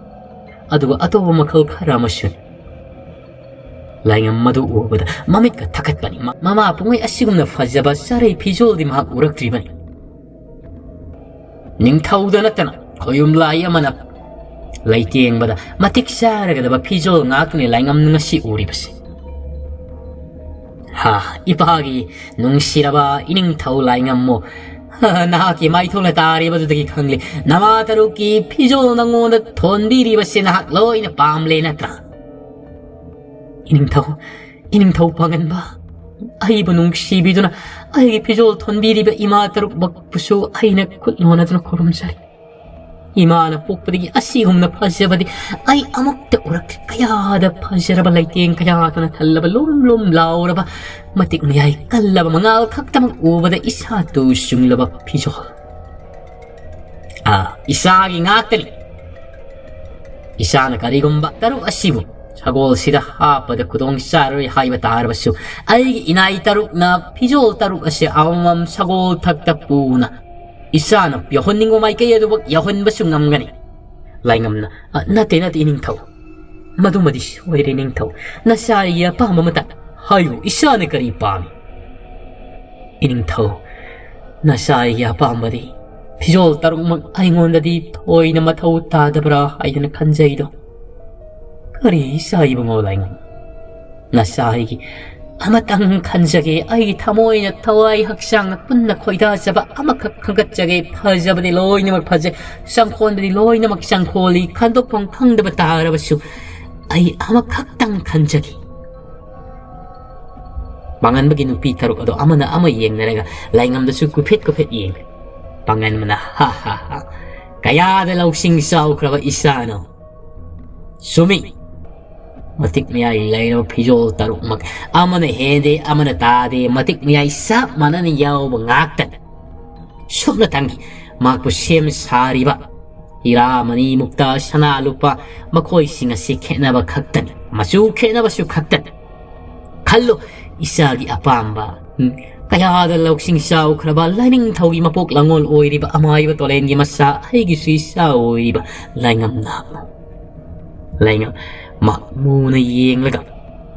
ꯑꯗꯨꯒ ꯑꯇꯣꯞꯄ ꯃꯈꯜ ꯈꯔ ꯑꯃꯁꯨꯅꯤ꯫ ꯂꯥꯏꯉꯝ ꯃꯗꯨ ꯎꯕꯗ ꯃꯃꯤꯠꯀ ꯊꯛꯀꯠꯄꯅꯤ꯫ ꯃ-, ꯃꯃꯥ ꯄꯨꯡꯉꯩ ꯑꯁꯤꯒꯨꯝꯅ ꯐꯖꯕ ꯆꯥꯔꯩ ꯐꯤꯖꯣꯜꯗꯤ ꯃꯍꯥꯛ ꯎꯔꯛꯇ꯭ꯔꯤꯕꯅꯤ꯫ ꯅꯤꯡꯊꯧꯗ ꯅꯠꯇꯅ ꯈꯣꯌꯨꯝ ꯂꯥꯏ ꯑꯃꯅ ꯂꯩꯇꯦꯡꯕꯗ ꯃꯇꯤꯛ ꯆꯥꯔꯒꯗꯕ ꯐꯤꯖꯣꯜ ꯉꯥꯛꯇꯅꯤ ꯂꯥꯏꯉꯝ ꯉꯁꯤ ꯎꯔꯤꯕꯁꯤ꯫ ꯍꯥ, ꯏꯄꯥꯒꯤ ꯅꯨꯡꯁꯤꯔꯕ ꯏꯅꯤꯡꯊꯧ ꯂꯥꯏꯉꯝꯃꯣ, ꯍꯥ, ꯅꯍꯥꯛꯀꯤ ꯃꯥꯏꯊꯣꯡꯅ ꯇꯥꯔꯤꯕꯗꯨꯗꯒꯤ ꯈꯪꯂꯤ, ꯅꯃꯥ ꯇꯔꯨꯛꯀꯤ ꯐꯤꯖꯣꯜ ꯅꯉꯣꯟꯗ ꯊꯣꯟꯕꯤꯔꯤꯕꯁꯤ ꯅꯍꯥꯛ ꯂꯣꯏꯅ ꯄꯥꯝꯂꯦ ꯅꯠꯇ꯭ꯔꯥ? ꯏꯅꯤꯡꯊꯧ, ꯏꯅꯤꯡꯊꯧ ꯄꯥꯡꯒꯟꯕ, ꯑꯩꯕꯨ ꯅꯨꯡꯁꯤꯕꯤꯗꯨꯅ ꯑꯩꯒꯤ ꯐꯤꯖꯣꯜ ꯊꯣꯟꯕꯤꯔꯤꯕ ꯏꯃꯥ ꯇꯔꯨꯛꯃꯛꯄꯨꯁꯨ ꯑꯩꯅ ꯈꯨꯠ ꯂꯣꯟꯅꯗꯨꯅ ꯈꯨꯔꯨꯝꯖꯔꯤ꯫ ꯏꯃꯥꯅ ꯄꯣꯛꯄꯗꯒꯤ ꯑꯁꯤꯒꯨꯝꯅ ꯐꯖꯕꯗꯤ ꯑꯩ ꯑꯃꯨꯛꯇ ꯎꯔꯛꯇ꯭ꯔꯤ꯫ ꯀꯌꯥꯗ ꯐꯖꯔꯕ ꯂꯩꯇꯦꯡ ꯀꯌꯥꯗꯨꯅ ꯊꯜꯂꯕ ꯂꯨꯝ ꯂꯨꯝ ꯂꯥꯎꯔꯕ, ꯃꯇꯤꯛ ꯃꯌꯥꯏ ꯀꯜꯂꯕ, ꯃꯉꯥꯜ ꯈꯛꯇꯃꯛ ꯎꯕꯗ ꯏꯁꯥ ꯇꯨ ꯆꯨꯡꯂꯕ ꯐꯤꯖꯣꯜ꯫ ꯑꯥ, ꯏꯁꯥꯒꯤ ꯉꯥꯛꯇꯅꯤ꯫ ꯏꯁꯥꯅ ꯀꯔꯤꯒꯨꯝꯕ ꯇꯔꯨꯛ ꯑꯁꯤꯕꯨ ꯁꯒꯣꯜꯁꯤꯗ ꯍꯥꯞꯄꯗ ꯈꯨꯗꯣꯡ ꯆꯥꯔꯣꯏ ꯍꯥꯏꯕ ꯇꯥꯔꯕꯁꯨ, ꯑꯩꯒꯤ ꯏꯅꯥꯏ ꯇꯔꯨꯛꯅ ꯐꯤꯖꯣꯜ ꯇꯔꯨꯛ ꯑꯁꯤ ꯑꯃꯃꯝ ꯁꯒꯣꯜ ꯊꯛꯇ ꯄꯨꯅ ꯏꯁꯥꯅ ꯌꯧꯍꯟꯅꯤꯡꯕ ꯃꯥꯏꯀꯩ ꯑꯗꯨꯃꯛ ꯌꯧꯍꯟꯕꯁꯨ ꯉꯝꯒꯅꯤ꯫ ꯂꯥꯏꯉꯝꯅ, "ꯑ, ꯅꯠꯇꯦ, ꯅꯠꯇꯦ, ꯏꯅꯤꯡꯊꯧ꯫ ꯃꯗꯨꯃꯗꯤ ꯁꯣꯏꯔꯦ, ꯏꯅꯤꯡꯊꯧ꯫ ꯅꯆꯥꯒꯤ ꯑꯄꯥꯝꯕ ꯑꯃꯇ ꯍꯥꯏꯌꯨ, ꯏꯁꯥꯅ ꯀꯔꯤ ꯄꯥꯝꯃꯤ?" ꯏꯅꯤꯡꯊꯧ, ꯅꯆꯥꯒꯤ ꯑꯄꯥꯝꯕꯗꯤ ꯐꯤꯖꯣꯜ ꯇꯔꯨꯛꯃꯛ ꯑꯩꯉꯣꯟꯗꯗꯤ ꯊꯣꯏꯅ ꯃꯊꯧ ꯇꯥꯗꯕ꯭ꯔꯥ ꯍꯥꯏꯗꯅ ꯈꯟꯖꯩꯗꯣ꯫ ꯀꯔꯤ ꯏꯆꯥ ꯏꯕꯨꯡꯉꯣ ꯂꯥꯏꯉꯝ? ꯅꯆꯥ ꯑꯩꯒꯤ ꯑꯃꯇꯪ ꯈꯟꯖꯒꯦ, ꯑꯩꯒꯤ ꯊꯃꯣꯏꯅ ꯊꯋꯥꯏ ꯍꯛꯆꯥꯡꯅ ꯄꯨꯟꯅ ꯈꯣꯏꯗꯥꯖꯕ ꯑꯃꯈꯛ ꯈꯟꯒꯠꯆꯒꯦ꯫ ꯐꯖꯕꯗꯤ ꯂꯣꯏꯅꯃꯛ ꯐꯖꯩ, ꯆꯪꯈꯣꯟꯕꯗꯤ ꯂꯣꯏꯅꯃꯛ ꯆꯪꯈꯣꯜꯂꯤ, ꯈꯟꯗꯣꯛꯐꯝ ꯈꯪꯗꯕ ꯇꯥꯔꯕꯁꯨ ꯑꯩ ꯑꯃꯈꯛꯇꯪ ꯈꯟꯖꯒꯦ꯫ ꯄꯥꯡꯒꯟꯕꯒꯤ ꯅꯨꯄꯤ ꯇꯔꯨꯛ ꯑꯗꯣ ꯑꯃꯅ ꯑꯃ ꯌꯦꯡꯅꯔꯒ ꯂꯥꯏꯉꯝꯗꯁꯨ ꯀꯨꯐꯦꯠ ꯀꯨꯐꯦꯠ ꯌꯦꯡꯂꯦ꯫ ꯄꯥꯡꯒꯟꯕꯅ, "ꯍꯥ ꯍꯥ ꯍꯥ, ꯀꯌꯥꯗ ꯂꯧꯁꯤꯡ ꯆꯥꯎꯈ꯭ꯔꯕ ꯏꯆꯥꯅꯣ!" ꯆꯨꯝꯃꯤ꯫ ꯃꯇꯤꯛ ꯃꯌꯥꯏ ꯂꯩꯔꯕ ꯐꯤꯖꯣꯜ ꯇꯔꯨꯛꯃꯛ ꯑꯃꯅ ꯍꯦꯟꯗꯦ, ꯑꯃꯅ ꯇꯥꯗꯦ, ꯃꯇꯤꯛ ꯃꯌꯥꯏ ꯆꯞ ꯃꯥꯟꯅꯅ ꯌꯥꯎꯕ ꯉꯥꯛꯇꯅꯤ꯫ ꯁꯨꯞꯅꯇꯪꯒꯤ ꯃꯍꯥꯛꯄꯨ ꯁꯦꯝ ꯁꯥꯔꯤꯕ ꯍꯤꯔꯥ, ꯃꯅꯤ, ꯃꯨꯛꯇꯥ, ꯁꯅꯥ, ꯂꯨꯄꯥ, ꯃꯈꯣꯏꯁꯤꯡ ꯑꯁꯤ ꯈꯦꯠꯅꯕ ꯈꯛꯇꯅꯤ, ꯃꯆꯨ ꯈꯦꯠꯅꯕꯁꯨ ꯈꯛꯇꯅꯤ꯫ ꯈꯜꯂꯨ, ꯏꯆꯥꯒꯤ ꯑꯄꯥꯝꯕ, ꯎꯝ, ꯀꯌꯥꯗ ꯂꯧꯁꯤꯡ ꯆꯥꯎꯈ꯭ꯔꯕ ꯂꯥꯏꯅꯤꯡꯊꯧꯒꯤ ꯃꯄꯣꯛ ꯂꯥꯡꯒꯣꯜ ꯑꯣꯏꯔꯤꯕ ꯑꯃꯥꯏꯕ ꯇꯣꯂꯦꯟꯒꯤ ꯃꯆꯥ, ꯑꯩꯒꯤꯁꯨ ꯏꯆꯥ ꯑꯣꯏꯔꯤꯕ ꯂꯥꯏꯉꯝꯅ꯫ ꯂꯥꯏꯉꯝ ꯃꯍꯥꯛ ꯃꯨꯅ ꯌꯦꯡꯂꯒ,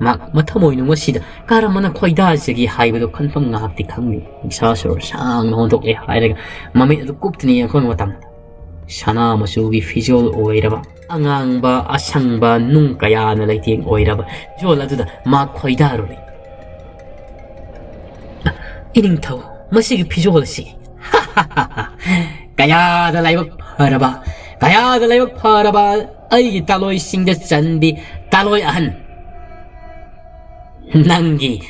ꯃꯍꯥꯛ ꯃꯊꯃꯣꯏꯅꯨꯡ ꯑꯁꯤꯗ ꯀꯔꯝꯕꯅ ꯈꯣꯏꯗꯥꯖꯒꯦ ꯍꯥꯏꯕꯗꯨ ꯈꯟꯐꯝ ꯉꯥꯏꯍꯥꯛꯇꯤ ꯈꯪꯗꯦ꯫ ꯅꯤꯡꯁꯥ ꯁꯣꯔ ꯁꯥꯡꯅ ꯍꯣꯟꯗꯣꯛꯂꯦ ꯍꯥꯏꯔꯒ ꯃꯃꯤꯠ ꯑꯗꯨ ꯀꯨꯞꯇꯨꯅ ꯌꯦꯡꯂꯛꯄ ꯃꯇꯝꯗ, ꯁꯅꯥ ꯃꯆꯨꯒꯤ ꯐꯤꯖꯣꯜ ꯑꯣꯏꯔꯕ, ꯑꯉꯥꯡꯕ, ꯑꯁꯪꯕ, ꯅꯨꯡ ꯀꯌꯥꯅ ꯂꯩꯇꯦꯡ ꯑꯣꯏꯔꯕ ꯐꯤꯖꯣꯜ ꯑꯗꯨꯗ ꯃꯍꯥꯛ ꯈꯣꯏꯗꯥꯔꯨꯔꯦ꯫ "ꯏꯅꯤꯡꯊꯧ, ꯃꯁꯤꯒꯤ ꯐꯤꯖꯣꯜ ꯑꯁꯤ ꯀꯌꯥꯗ ꯂꯥꯏꯕꯛ ꯐꯔꯕ, ꯀꯌꯥꯗ ꯂꯥꯏꯕꯛ ꯐꯔꯕ ꯑꯩꯒꯤ ꯇꯥꯂꯣꯏꯁꯤꯡꯗ ꯆꯟꯕꯤ ꯇꯥꯂꯣꯏ ꯑꯍꯟ! ꯅꯪꯒꯤ,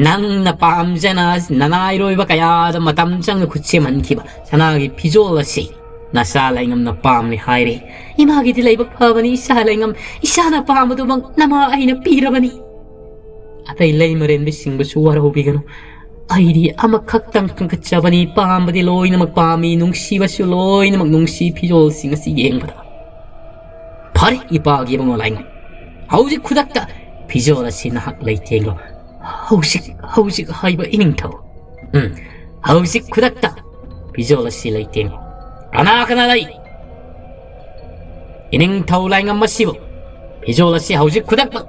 ꯅꯪꯅ ꯄꯥꯝꯖꯅ ꯅꯅꯥꯏꯔꯣꯏꯕ ꯀꯌꯥꯗ ꯃꯇꯝ ꯆꯪꯅ ꯈꯨꯠ ꯁꯦꯝꯍꯟꯈꯤꯕ ꯁꯅꯥꯒꯤ ꯐꯤꯖꯣꯜ ꯑꯁꯤ ꯅꯆꯥ ꯂꯥꯏꯉꯝꯅ ꯄꯥꯝꯂꯦ ꯍꯥꯏꯔꯦ꯫ ꯏꯃꯥꯒꯤꯗꯤ ꯂꯥꯏꯕꯛ ꯐꯕꯅꯤ, ꯏꯆꯥ ꯂꯥꯏꯉꯝ, ꯏꯆꯥꯅ ꯄꯥꯝꯕꯗꯨꯃꯛ ꯅꯃꯥ ꯑꯩꯅ ꯄꯤꯔꯕꯅꯤ꯫ ꯑꯇꯩ ꯂꯩꯃꯔꯦꯟꯕꯁꯤꯡꯕꯨꯁꯨ ꯋꯥꯔꯧꯕꯤꯒꯅꯨ꯫ ꯑꯩꯗꯤ ꯑꯃꯈꯛꯇꯪ ꯈꯟꯒꯠꯆꯕꯅꯤ, ꯄꯥꯝꯕꯗꯤ ꯂꯣꯏꯅꯃꯛ ꯄꯥꯝꯃꯤ, ꯅꯨꯡꯁꯤꯕꯁꯨ ꯂꯣꯏꯅꯃꯛ ꯅꯨꯡꯁꯤ ꯐꯤꯖꯣꯜꯁꯤꯡ ꯑꯁꯤ ꯌꯦꯡꯕꯗ꯫ ꯐꯔꯦ, ꯏꯄꯥꯒꯤ ꯏꯕꯨꯡꯉꯣ ꯂꯥꯏꯉꯝ, ꯍꯧꯖꯤꯛ ꯈꯨꯗꯛꯇ ꯐꯤꯖꯣꯜ ꯑꯁꯤ ꯅꯍꯥꯛ ꯂꯩꯇꯦꯡꯂꯣ꯫ ꯍꯧꯖꯤꯛ, ꯍꯧꯖꯤꯛ ꯍꯥꯏꯕ ꯏꯅꯤꯡꯊꯧ꯫ ꯎꯝ, ꯍꯧꯖꯤꯛ ꯈꯨꯗꯛꯇ ꯐꯤꯖꯣꯜ ꯑꯁꯤ ꯂꯩꯇꯦꯡꯂꯣ꯫ ꯀꯅꯥ ꯀꯅꯥ ꯂꯩ? ꯏꯅꯤꯡꯊꯧ ꯂꯥꯏꯉꯝ ꯑꯁꯤꯕꯨ ꯐꯤꯖꯣꯜ ꯑꯁꯤ ꯍꯧꯖꯤꯛ ꯈꯨꯗꯛꯃꯛ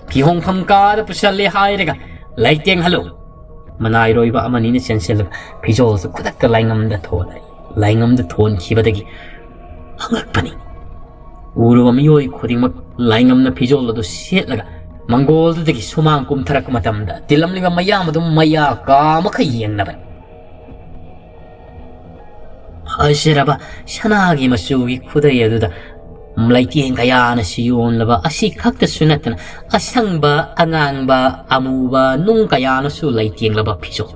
ꯐꯤꯍꯣꯡꯐꯝ ꯀꯥꯗ ꯄꯨꯁꯜꯂꯦ ꯍꯥꯏꯔꯒ ꯂꯩꯇꯦꯡꯍꯜꯂꯨ꯫ ꯃꯅꯥꯏꯔꯣꯏꯕ ꯑꯃꯅꯤꯅ ꯆꯦꯟꯁꯤꯜꯂꯒ ꯐꯤꯖꯣꯜꯁꯨ ꯈꯨꯗꯛꯇ ꯂꯥꯏꯉꯝꯗ ꯊꯣꯜꯂꯦ꯫ ꯂꯥꯏꯉꯝꯗ ꯊꯣꯟꯈꯤꯕꯗꯒꯤ ꯑꯉꯛꯄꯅꯤ꯫ ꯎꯔꯨꯕ ꯃꯤꯑꯣꯏ ꯈꯨꯗꯤꯡꯃꯛ ꯂꯥꯏꯉꯝꯅ ꯐꯤꯖꯣꯜ ꯑꯗꯨ ꯁꯦꯠꯂꯒ ꯃꯪꯒꯣꯜꯗꯨꯗꯒꯤ ꯁꯨꯃꯥꯡ ꯀꯨꯝꯊꯔꯛꯄ ꯃꯇꯝꯗ ꯇꯤꯜꯂꯝꯂꯤꯕ ꯃꯌꯥꯝ ꯑꯗꯨ ꯃꯌꯥ ꯀꯥ ꯃꯈꯩ ꯌꯦꯡꯅꯕꯅꯤ꯫ ꯐꯖꯔꯕ ꯁꯅꯥꯒꯤ ꯃꯆꯨꯒꯤ ꯈꯨꯗꯩ ꯑꯗꯨꯗ ꯂꯩꯇꯦꯡ ꯀꯌꯥꯅ ꯁꯤꯌꯣꯟꯂꯕ ꯑꯁꯤ ꯈꯛꯇꯁꯨ ꯅꯠꯇꯅ, ꯑꯁꯪꯕ, ꯑꯉꯥꯡꯕ, ꯑꯃꯨꯕ, ꯅꯨꯡ ꯀꯌꯥꯅꯁꯨ ꯂꯩꯇꯦꯡꯂꯕ ꯐꯤꯖꯣꯜ꯫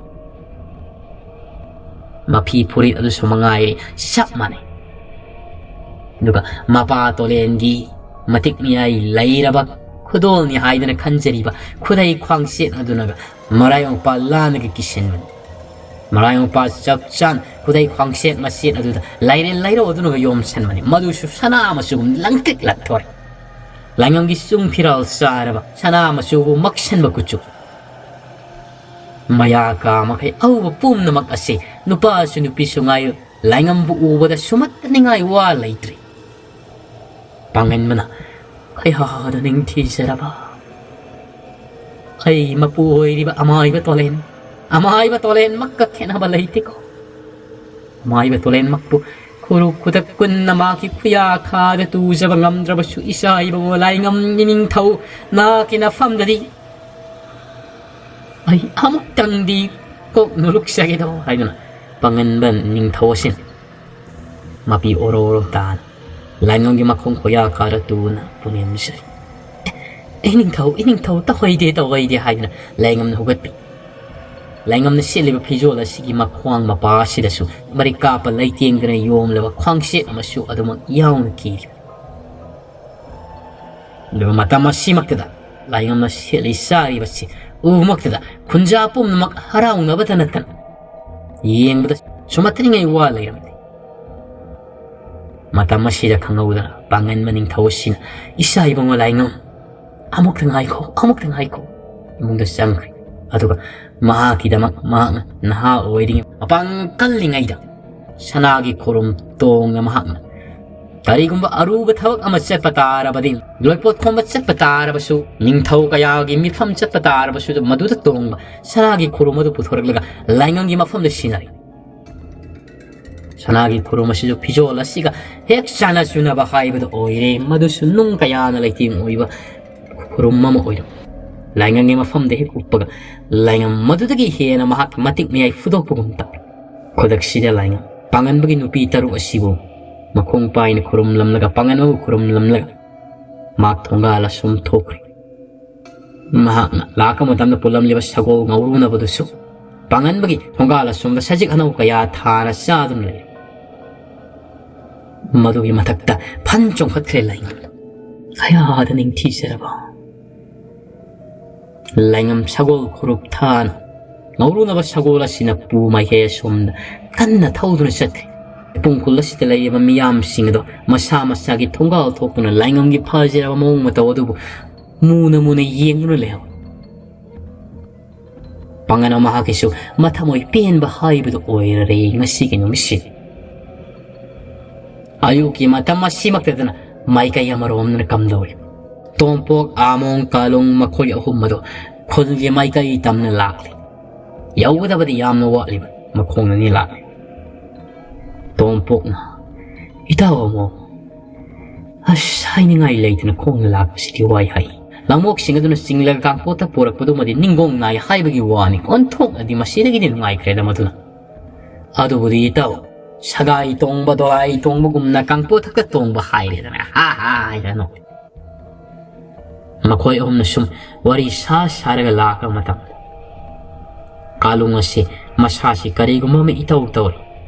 ꯃꯐꯤ ꯐꯨꯔꯤꯠ ꯑꯗꯨꯁꯨ ꯃꯉꯥꯏꯔꯦ, ꯆꯞ ꯃꯥꯟꯅꯩ꯫ ꯑꯗꯨꯒ ꯃꯄꯥ ꯇꯣꯂꯦꯟꯒꯤ ꯃꯇꯤꯛ ꯃꯌꯥꯏ ꯂꯩꯔꯕ ꯈꯨꯗꯣꯜꯅꯤ ꯍꯥꯏꯗꯨꯅ ꯈꯟꯖꯔꯤꯕ ꯈꯨꯗꯩ ꯈ꯭ꯋꯥꯡꯁꯦꯠ ꯑꯗꯨꯅꯒ ꯃꯔꯥꯏ ꯃꯄꯥ ꯂꯥꯟꯅꯒ ꯀꯤꯁꯤꯟꯕꯅꯤ꯫ ꯃꯔꯥꯏ ꯃꯄꯥ ꯆꯞ ꯆꯥꯅ ꯈꯨꯗꯩ ꯈ꯭ꯋꯥꯡꯁꯦꯠ ꯃꯆꯦꯠ ꯑꯗꯨꯗ ꯂꯥꯏꯔꯦꯟ ꯂꯥꯏꯔꯧ ꯑꯗꯨꯅꯒ ꯌꯣꯝꯁꯟꯕꯅꯤ꯫ ꯃꯗꯨꯁꯨ ꯁꯅꯥ ꯃꯆꯨꯒꯨꯝ ꯂꯪꯇ꯭ꯔꯤꯛ ꯂꯪꯊꯣꯔꯦ꯫ ꯂꯥꯏꯉꯝꯒꯤ ꯆꯨꯡ ꯐꯤꯔꯥꯜ ꯆꯥꯔꯕ ꯁꯅꯥ ꯃꯆꯨꯕꯨ ꯃꯛꯁꯟꯕ ꯀꯨꯆꯨ꯫ ꯃꯌꯥ ꯀꯥ ꯃꯈꯩ ꯑꯎꯕ ꯄꯨꯝꯅꯃꯛ ꯑꯁꯤ, ꯅꯨꯄꯥꯁꯨ ꯅꯨꯄꯤꯁꯨ ꯉꯥꯏꯌꯨ, ꯂꯥꯏꯉꯝꯕꯨ ꯎꯕꯗ ꯁꯨꯝꯍꯠꯇꯅꯤꯡꯉꯥꯏ ꯋꯥ ꯂꯩꯇ꯭ꯔꯤ꯫ ꯄꯥꯡꯒꯟꯕꯅ ꯀꯌꯥꯗ ꯅꯤꯡꯊꯤꯖꯔꯕ꯫ ꯑꯩ ꯃꯄꯨ ꯑꯣꯏꯔꯤꯕ ꯑꯃꯥꯏꯕ ꯇꯣꯂꯦꯟ, ꯑꯃꯥꯏꯕ ꯇꯣꯂꯦꯟꯃꯛꯀ ꯈꯦꯠꯅꯕ ꯂꯩꯇꯦꯀꯣ꯫ ꯑꯃꯥꯏꯕ ꯇꯣꯂꯦꯟꯃꯛꯄꯨ ꯈꯨꯔꯨ ꯈꯨꯗꯛ ꯀꯨꯟꯅ ꯃꯍꯥꯛꯀꯤ ꯈꯨꯌꯥꯈꯥꯗ ꯇꯨꯖꯕ ꯉꯝꯗ꯭ꯔꯕꯁꯨ, ꯏꯆꯥ ꯏꯕꯨꯡꯉꯣ ꯂꯥꯏꯉꯝ ꯏꯅꯤꯡꯊꯧ, ꯅꯍꯥꯛꯀꯤ ꯅꯐꯝꯗꯗꯤ ꯑꯩ ꯑꯃꯨꯛꯇꯪꯗꯤ ꯀꯣꯛ ꯅꯣꯂꯨꯛꯆꯒꯦꯗꯣ ꯍꯥꯏꯗꯨꯅ ꯄꯥꯡꯒꯟꯕ ꯅꯤꯡꯊꯧ ꯑꯁꯤꯅ ꯃꯄꯤ ꯑꯣꯔꯣ ꯑꯣꯔꯣ ꯇꯥꯅ ꯂꯥꯏꯉꯝꯒꯤ ꯃꯈꯣꯡ ꯈꯣꯌꯥ ꯀꯥꯔ ꯇꯨꯅ ꯄꯨꯅꯦꯝꯖꯩ꯫ "ꯑꯦ, ꯏꯅꯤꯡꯊꯧ, ꯏꯅꯤꯡꯊꯧ, ꯇꯧꯍꯩꯗꯦ, ꯇꯧꯍꯩꯗꯦ" ꯍꯥꯏꯗꯨꯅ ꯂꯥꯏꯉꯝꯅ ꯍꯧꯒꯠꯄꯤ꯫ ꯂꯥꯏꯉꯝꯅ ꯁꯦꯠꯂꯤꯕ ꯐꯤꯖꯣꯜ ꯑꯁꯤꯒꯤ ꯃꯈ꯭ꯋꯥꯡ ꯃꯄꯥ ꯑꯁꯤꯗꯁꯨ ꯃꯔꯤꯛ ꯀꯥꯞꯄ ꯂꯩꯇꯦꯡꯗꯨꯅ ꯌꯣꯝꯂꯕ ꯈ꯭ꯋꯥꯡꯁꯦꯠ ꯑꯃꯁꯨ ꯑꯗꯨꯃꯛ ꯌꯥꯎꯅ ꯀꯤꯔꯤ꯫ ꯑꯗꯨꯒ ꯃꯇꯝ ꯑꯁꯤꯃꯛꯇꯗ ꯂꯥꯏꯉꯝꯅ ꯁꯦꯠꯂꯤ ꯆꯥꯔꯤꯕꯁꯤ ꯎꯕꯃꯛꯇꯗ ꯈꯨꯟꯖꯥ ꯄꯨꯝꯅꯃꯛ ꯍꯔꯥꯎꯅꯕꯇ ꯅꯠꯇꯅ ꯌꯦꯡꯕꯗ ꯁꯨꯝꯍꯠꯇꯅꯤꯡꯉꯥꯏ ꯋꯥ ꯂꯩꯔꯝꯗꯦ꯫ ꯃꯇꯝ ꯑꯁꯤꯗ ꯈꯪꯍꯧꯗꯅ ꯄꯥꯡꯒꯟꯕ ꯅꯤꯡꯊꯧ ꯑꯁꯤꯅ, "ꯏꯆꯥ ꯏꯕꯨꯡꯉꯣ ꯂꯥꯏꯉꯝ, ꯑꯃꯨꯛꯇ ꯉꯥꯏꯈꯣ, ꯑꯃꯨꯛꯇ ꯉꯥꯏꯈꯣ" ꯏꯃꯨꯡꯗ ꯆꯪꯈ꯭ꯔꯦ꯫ ꯑꯗꯨꯒ ꯃꯍꯥꯛꯀꯤꯗꯃꯛ ꯃꯍꯥꯛꯅ ꯅꯍꯥ ꯑꯣꯏꯔꯤꯉꯩ, ꯃꯄꯥꯡꯒꯜ ꯀꯜꯂꯤꯉꯩꯗ ꯁꯅꯥꯒꯤ ꯈꯨꯔꯨꯝ ꯇꯣꯡꯅ ꯃꯍꯥꯛꯅ ꯀꯔꯤꯒꯨꯝꯕ ꯑꯔꯨꯕ ꯊꯕꯛ ꯑꯃ ꯆꯠꯄ ꯇꯥꯔꯕꯗꯤ, ꯂꯣꯏꯄꯣꯠ ꯈꯣꯝꯕ ꯆꯠꯄ ꯇꯥꯔꯕꯁꯨ, ꯅꯤꯡꯊꯧ ꯀꯌꯥꯒꯤ ꯃꯤꯐꯝ ꯆꯠꯄ ꯇꯥꯔꯕꯁꯨ, ꯃꯗꯨꯗ ꯇꯣꯡꯕ ꯁꯅꯥꯒꯤ ꯈꯨꯔꯨꯝ ꯑꯗꯨ ꯄꯨꯊꯣꯔꯛꯂꯒ ꯂꯥꯏꯉꯝꯒꯤ ꯃꯐꯝꯗ ꯁꯤꯟꯅꯔꯤ꯫ ꯁꯅꯥꯒꯤ ꯈꯨꯔꯨꯝ ꯑꯁꯤꯁꯨ ꯐꯤꯖꯣꯜ ꯑꯁꯤꯒ ꯍꯦꯛ ꯆꯥꯟꯅ ꯆꯨꯅꯕ ꯍꯥꯏꯕꯗꯨ ꯑꯣꯏꯔꯦ꯫ ꯃꯗꯨꯁꯨ ꯅꯨꯡ ꯀꯌꯥꯅ ꯂꯩꯇꯦꯡ ꯑꯣꯏꯕ ꯈꯨꯔꯨꯝ ꯑꯃ ꯑꯣꯏꯔꯝꯃꯤ꯫ ꯂꯥꯏꯉꯝꯒꯤ ꯃꯐꯝꯗ ꯍꯦꯛ ꯎꯞꯄꯒ ꯂꯥꯏꯉꯝ ꯃꯗꯨꯗꯒꯤ ꯍꯦꯟꯅ ꯃꯍꯥꯛꯀꯤ ꯃꯇꯤꯛ ꯃꯌꯥꯏ ꯐꯨꯗꯣꯛꯄꯒꯨꯝ ꯇꯧꯏ꯫ ꯈꯨꯗꯛꯁꯤꯗ ꯂꯥꯏꯉꯝ ꯄꯥꯡꯒꯟꯕꯒꯤ ꯅꯨꯄꯤ ꯇꯔꯨꯛ ꯑꯁꯤꯕꯨ ꯃꯈꯣꯡ ꯄꯥꯏꯅ ꯈꯨꯔꯨꯝꯂꯝꯂꯒ, ꯄꯥꯡꯒꯟꯕꯕꯨ ꯈꯨꯔꯨꯝꯂꯝꯂꯒ ꯃꯍꯥꯛ ꯊꯣꯡꯒꯥꯜ ꯑꯁꯣꯝ ꯊꯣꯛꯈ꯭ꯔꯦ꯫ ꯃꯍꯥꯛꯅ ꯂꯥꯛꯄ ꯃꯇꯝꯗ ꯄꯨꯜꯂꯝꯂꯤꯕ ꯁꯒꯣꯜ ꯉꯧꯔꯨꯅꯕꯗꯨꯁꯨ ꯄꯥꯡꯒꯟꯕꯒꯤ ꯊꯣꯡꯒꯥꯜ ꯑꯁꯣꯝꯗ ꯁꯖꯤꯛ ꯑꯅꯧ ꯀꯌꯥ ꯊꯥꯅ ꯆꯥꯗꯨꯅ ꯂꯩ꯫ ꯃꯗꯨꯒꯤ ꯃꯊꯛꯇ ꯐꯟ ꯆꯣꯡꯈꯠꯈ꯭ꯔꯦ ꯂꯥꯏꯉꯝ꯫ ꯀꯌꯥꯗ ꯅꯤꯡꯊꯤꯖꯔꯕ꯫ ꯂꯥꯏꯉꯝ ꯁꯒꯣꯜ ꯈꯨꯔꯨꯞ ꯊꯥꯅ ꯉꯧꯔꯨꯅꯕ ꯁꯒꯣꯜ ꯑꯁꯤꯅ ꯄꯨ ꯃꯥꯏꯀꯩ ꯑꯁꯣꯝꯗ ꯀꯟꯅ ꯊꯧꯗꯨꯅ ꯆꯠꯈ꯭ꯔꯦ꯫ ꯄꯨꯡ ꯈꯨꯜ ꯑꯁꯤꯗ ꯂꯩꯔꯤꯕ ꯃꯤꯌꯥꯝꯁꯤꯡ ꯑꯗꯣ ꯃꯁꯥ ꯃꯁꯥꯒꯤ ꯊꯣꯡꯒꯥꯜ ꯊꯣꯛꯇꯨꯅ ꯂꯥꯏꯉꯝꯒꯤ ꯐꯖꯔꯕ ꯃꯑꯣꯡ ꯃꯇꯧ ꯑꯗꯨꯕꯨ ꯃꯨꯅ ꯃꯨꯅ ꯌꯦꯡꯗꯨꯅ ꯂꯩꯍꯧꯏ꯫ ꯄꯥꯡꯒꯟ ꯃꯍꯥꯛꯀꯤꯁꯨ ꯃꯊꯃꯣꯏ ꯄꯦꯟꯕ ꯍꯥꯏꯕꯗꯨ ꯑꯣꯏꯔꯔꯦ ꯉꯁꯤꯒꯤ ꯅꯨꯃꯤꯠꯁꯤ꯫ ꯑꯌꯨꯛꯀꯤ ꯃꯇꯝ ꯑꯁꯤꯃꯛꯇꯗꯅ ꯃꯥꯏꯀꯩ ꯑꯃꯔꯣꯝꯗꯅ ꯀꯝꯗꯧꯔꯤ꯫ ꯇꯣꯝꯄꯣꯛ, ꯑꯥꯃꯣꯡ, ꯀꯥꯂꯨꯡ ꯃꯈꯣꯏ ꯑꯍꯨꯝ ꯑꯗꯨ ꯈꯨꯜꯒꯤ ꯃꯥꯏꯀꯩ ꯇꯝꯅ ꯂꯥꯛꯂꯤ꯫ ꯌꯧꯒꯗꯕꯗꯤ ꯌꯥꯝꯅ ꯋꯥꯠꯂꯤꯕ ꯃꯈꯣꯡꯅꯅꯤ ꯂꯥꯛꯂꯤ꯫ ꯇꯣꯝꯄꯣꯛꯅ, "ꯏꯇꯥꯎ ꯑꯃꯣ, ꯑꯁ, ꯍꯥꯏꯅꯤꯡꯉꯥꯏ ꯂꯩꯇꯅ ꯈꯣꯡꯅ ꯂꯥꯛꯄꯁꯤꯗꯤ ꯋꯥꯏ" ꯍꯥꯏ꯫ ꯂꯝꯑꯣꯛꯁꯤꯡ ꯑꯗꯨꯅ ꯆꯤꯡꯂꯒ ꯀꯥꯡꯄꯣꯠꯇ ꯄꯨꯔꯛꯄꯗꯨꯃꯗꯤ ꯅꯤꯡꯒꯣꯡ ꯅꯥꯏ ꯍꯥꯏꯕꯒꯤ ꯋꯥꯅꯤ, ꯑꯣꯟꯊꯣꯛꯅꯗꯤ ꯃꯁꯤꯗꯒꯤꯗꯤ ꯅꯨꯡꯉꯥꯏꯈ꯭ꯔꯦꯗ ꯃꯗꯨꯅ꯫ ꯑꯗꯨꯕꯨꯗꯤ ꯏꯇꯥꯎ, ꯁꯒꯥꯏ ꯇꯣꯡꯕ ꯗꯣꯂꯥꯏ ꯇꯣꯡꯕꯒꯨꯝꯅ ꯀꯥꯡꯄꯣꯠ ꯊꯛꯇ ꯇꯣꯡꯕ ꯍꯥꯏꯔꯦꯗꯅ, ꯍꯥ ꯍꯥ ꯍꯥꯏꯗꯅ ꯅꯣꯛꯂꯤ꯫ ꯃꯈꯣꯏ ꯑꯍꯨꯝꯅ ꯁꯨꯝ ꯋꯥꯔꯤ ꯁꯥ ꯁꯥꯔꯒ ꯂꯥꯛꯄ ꯃꯇꯝꯗ ꯀꯥꯂꯨꯡ ꯑꯁꯤ ꯃꯁꯥꯁꯤ ꯀꯔꯤꯒꯨꯝꯕ ꯑꯃ ꯏꯇꯧ ꯇꯧꯔꯤ꯫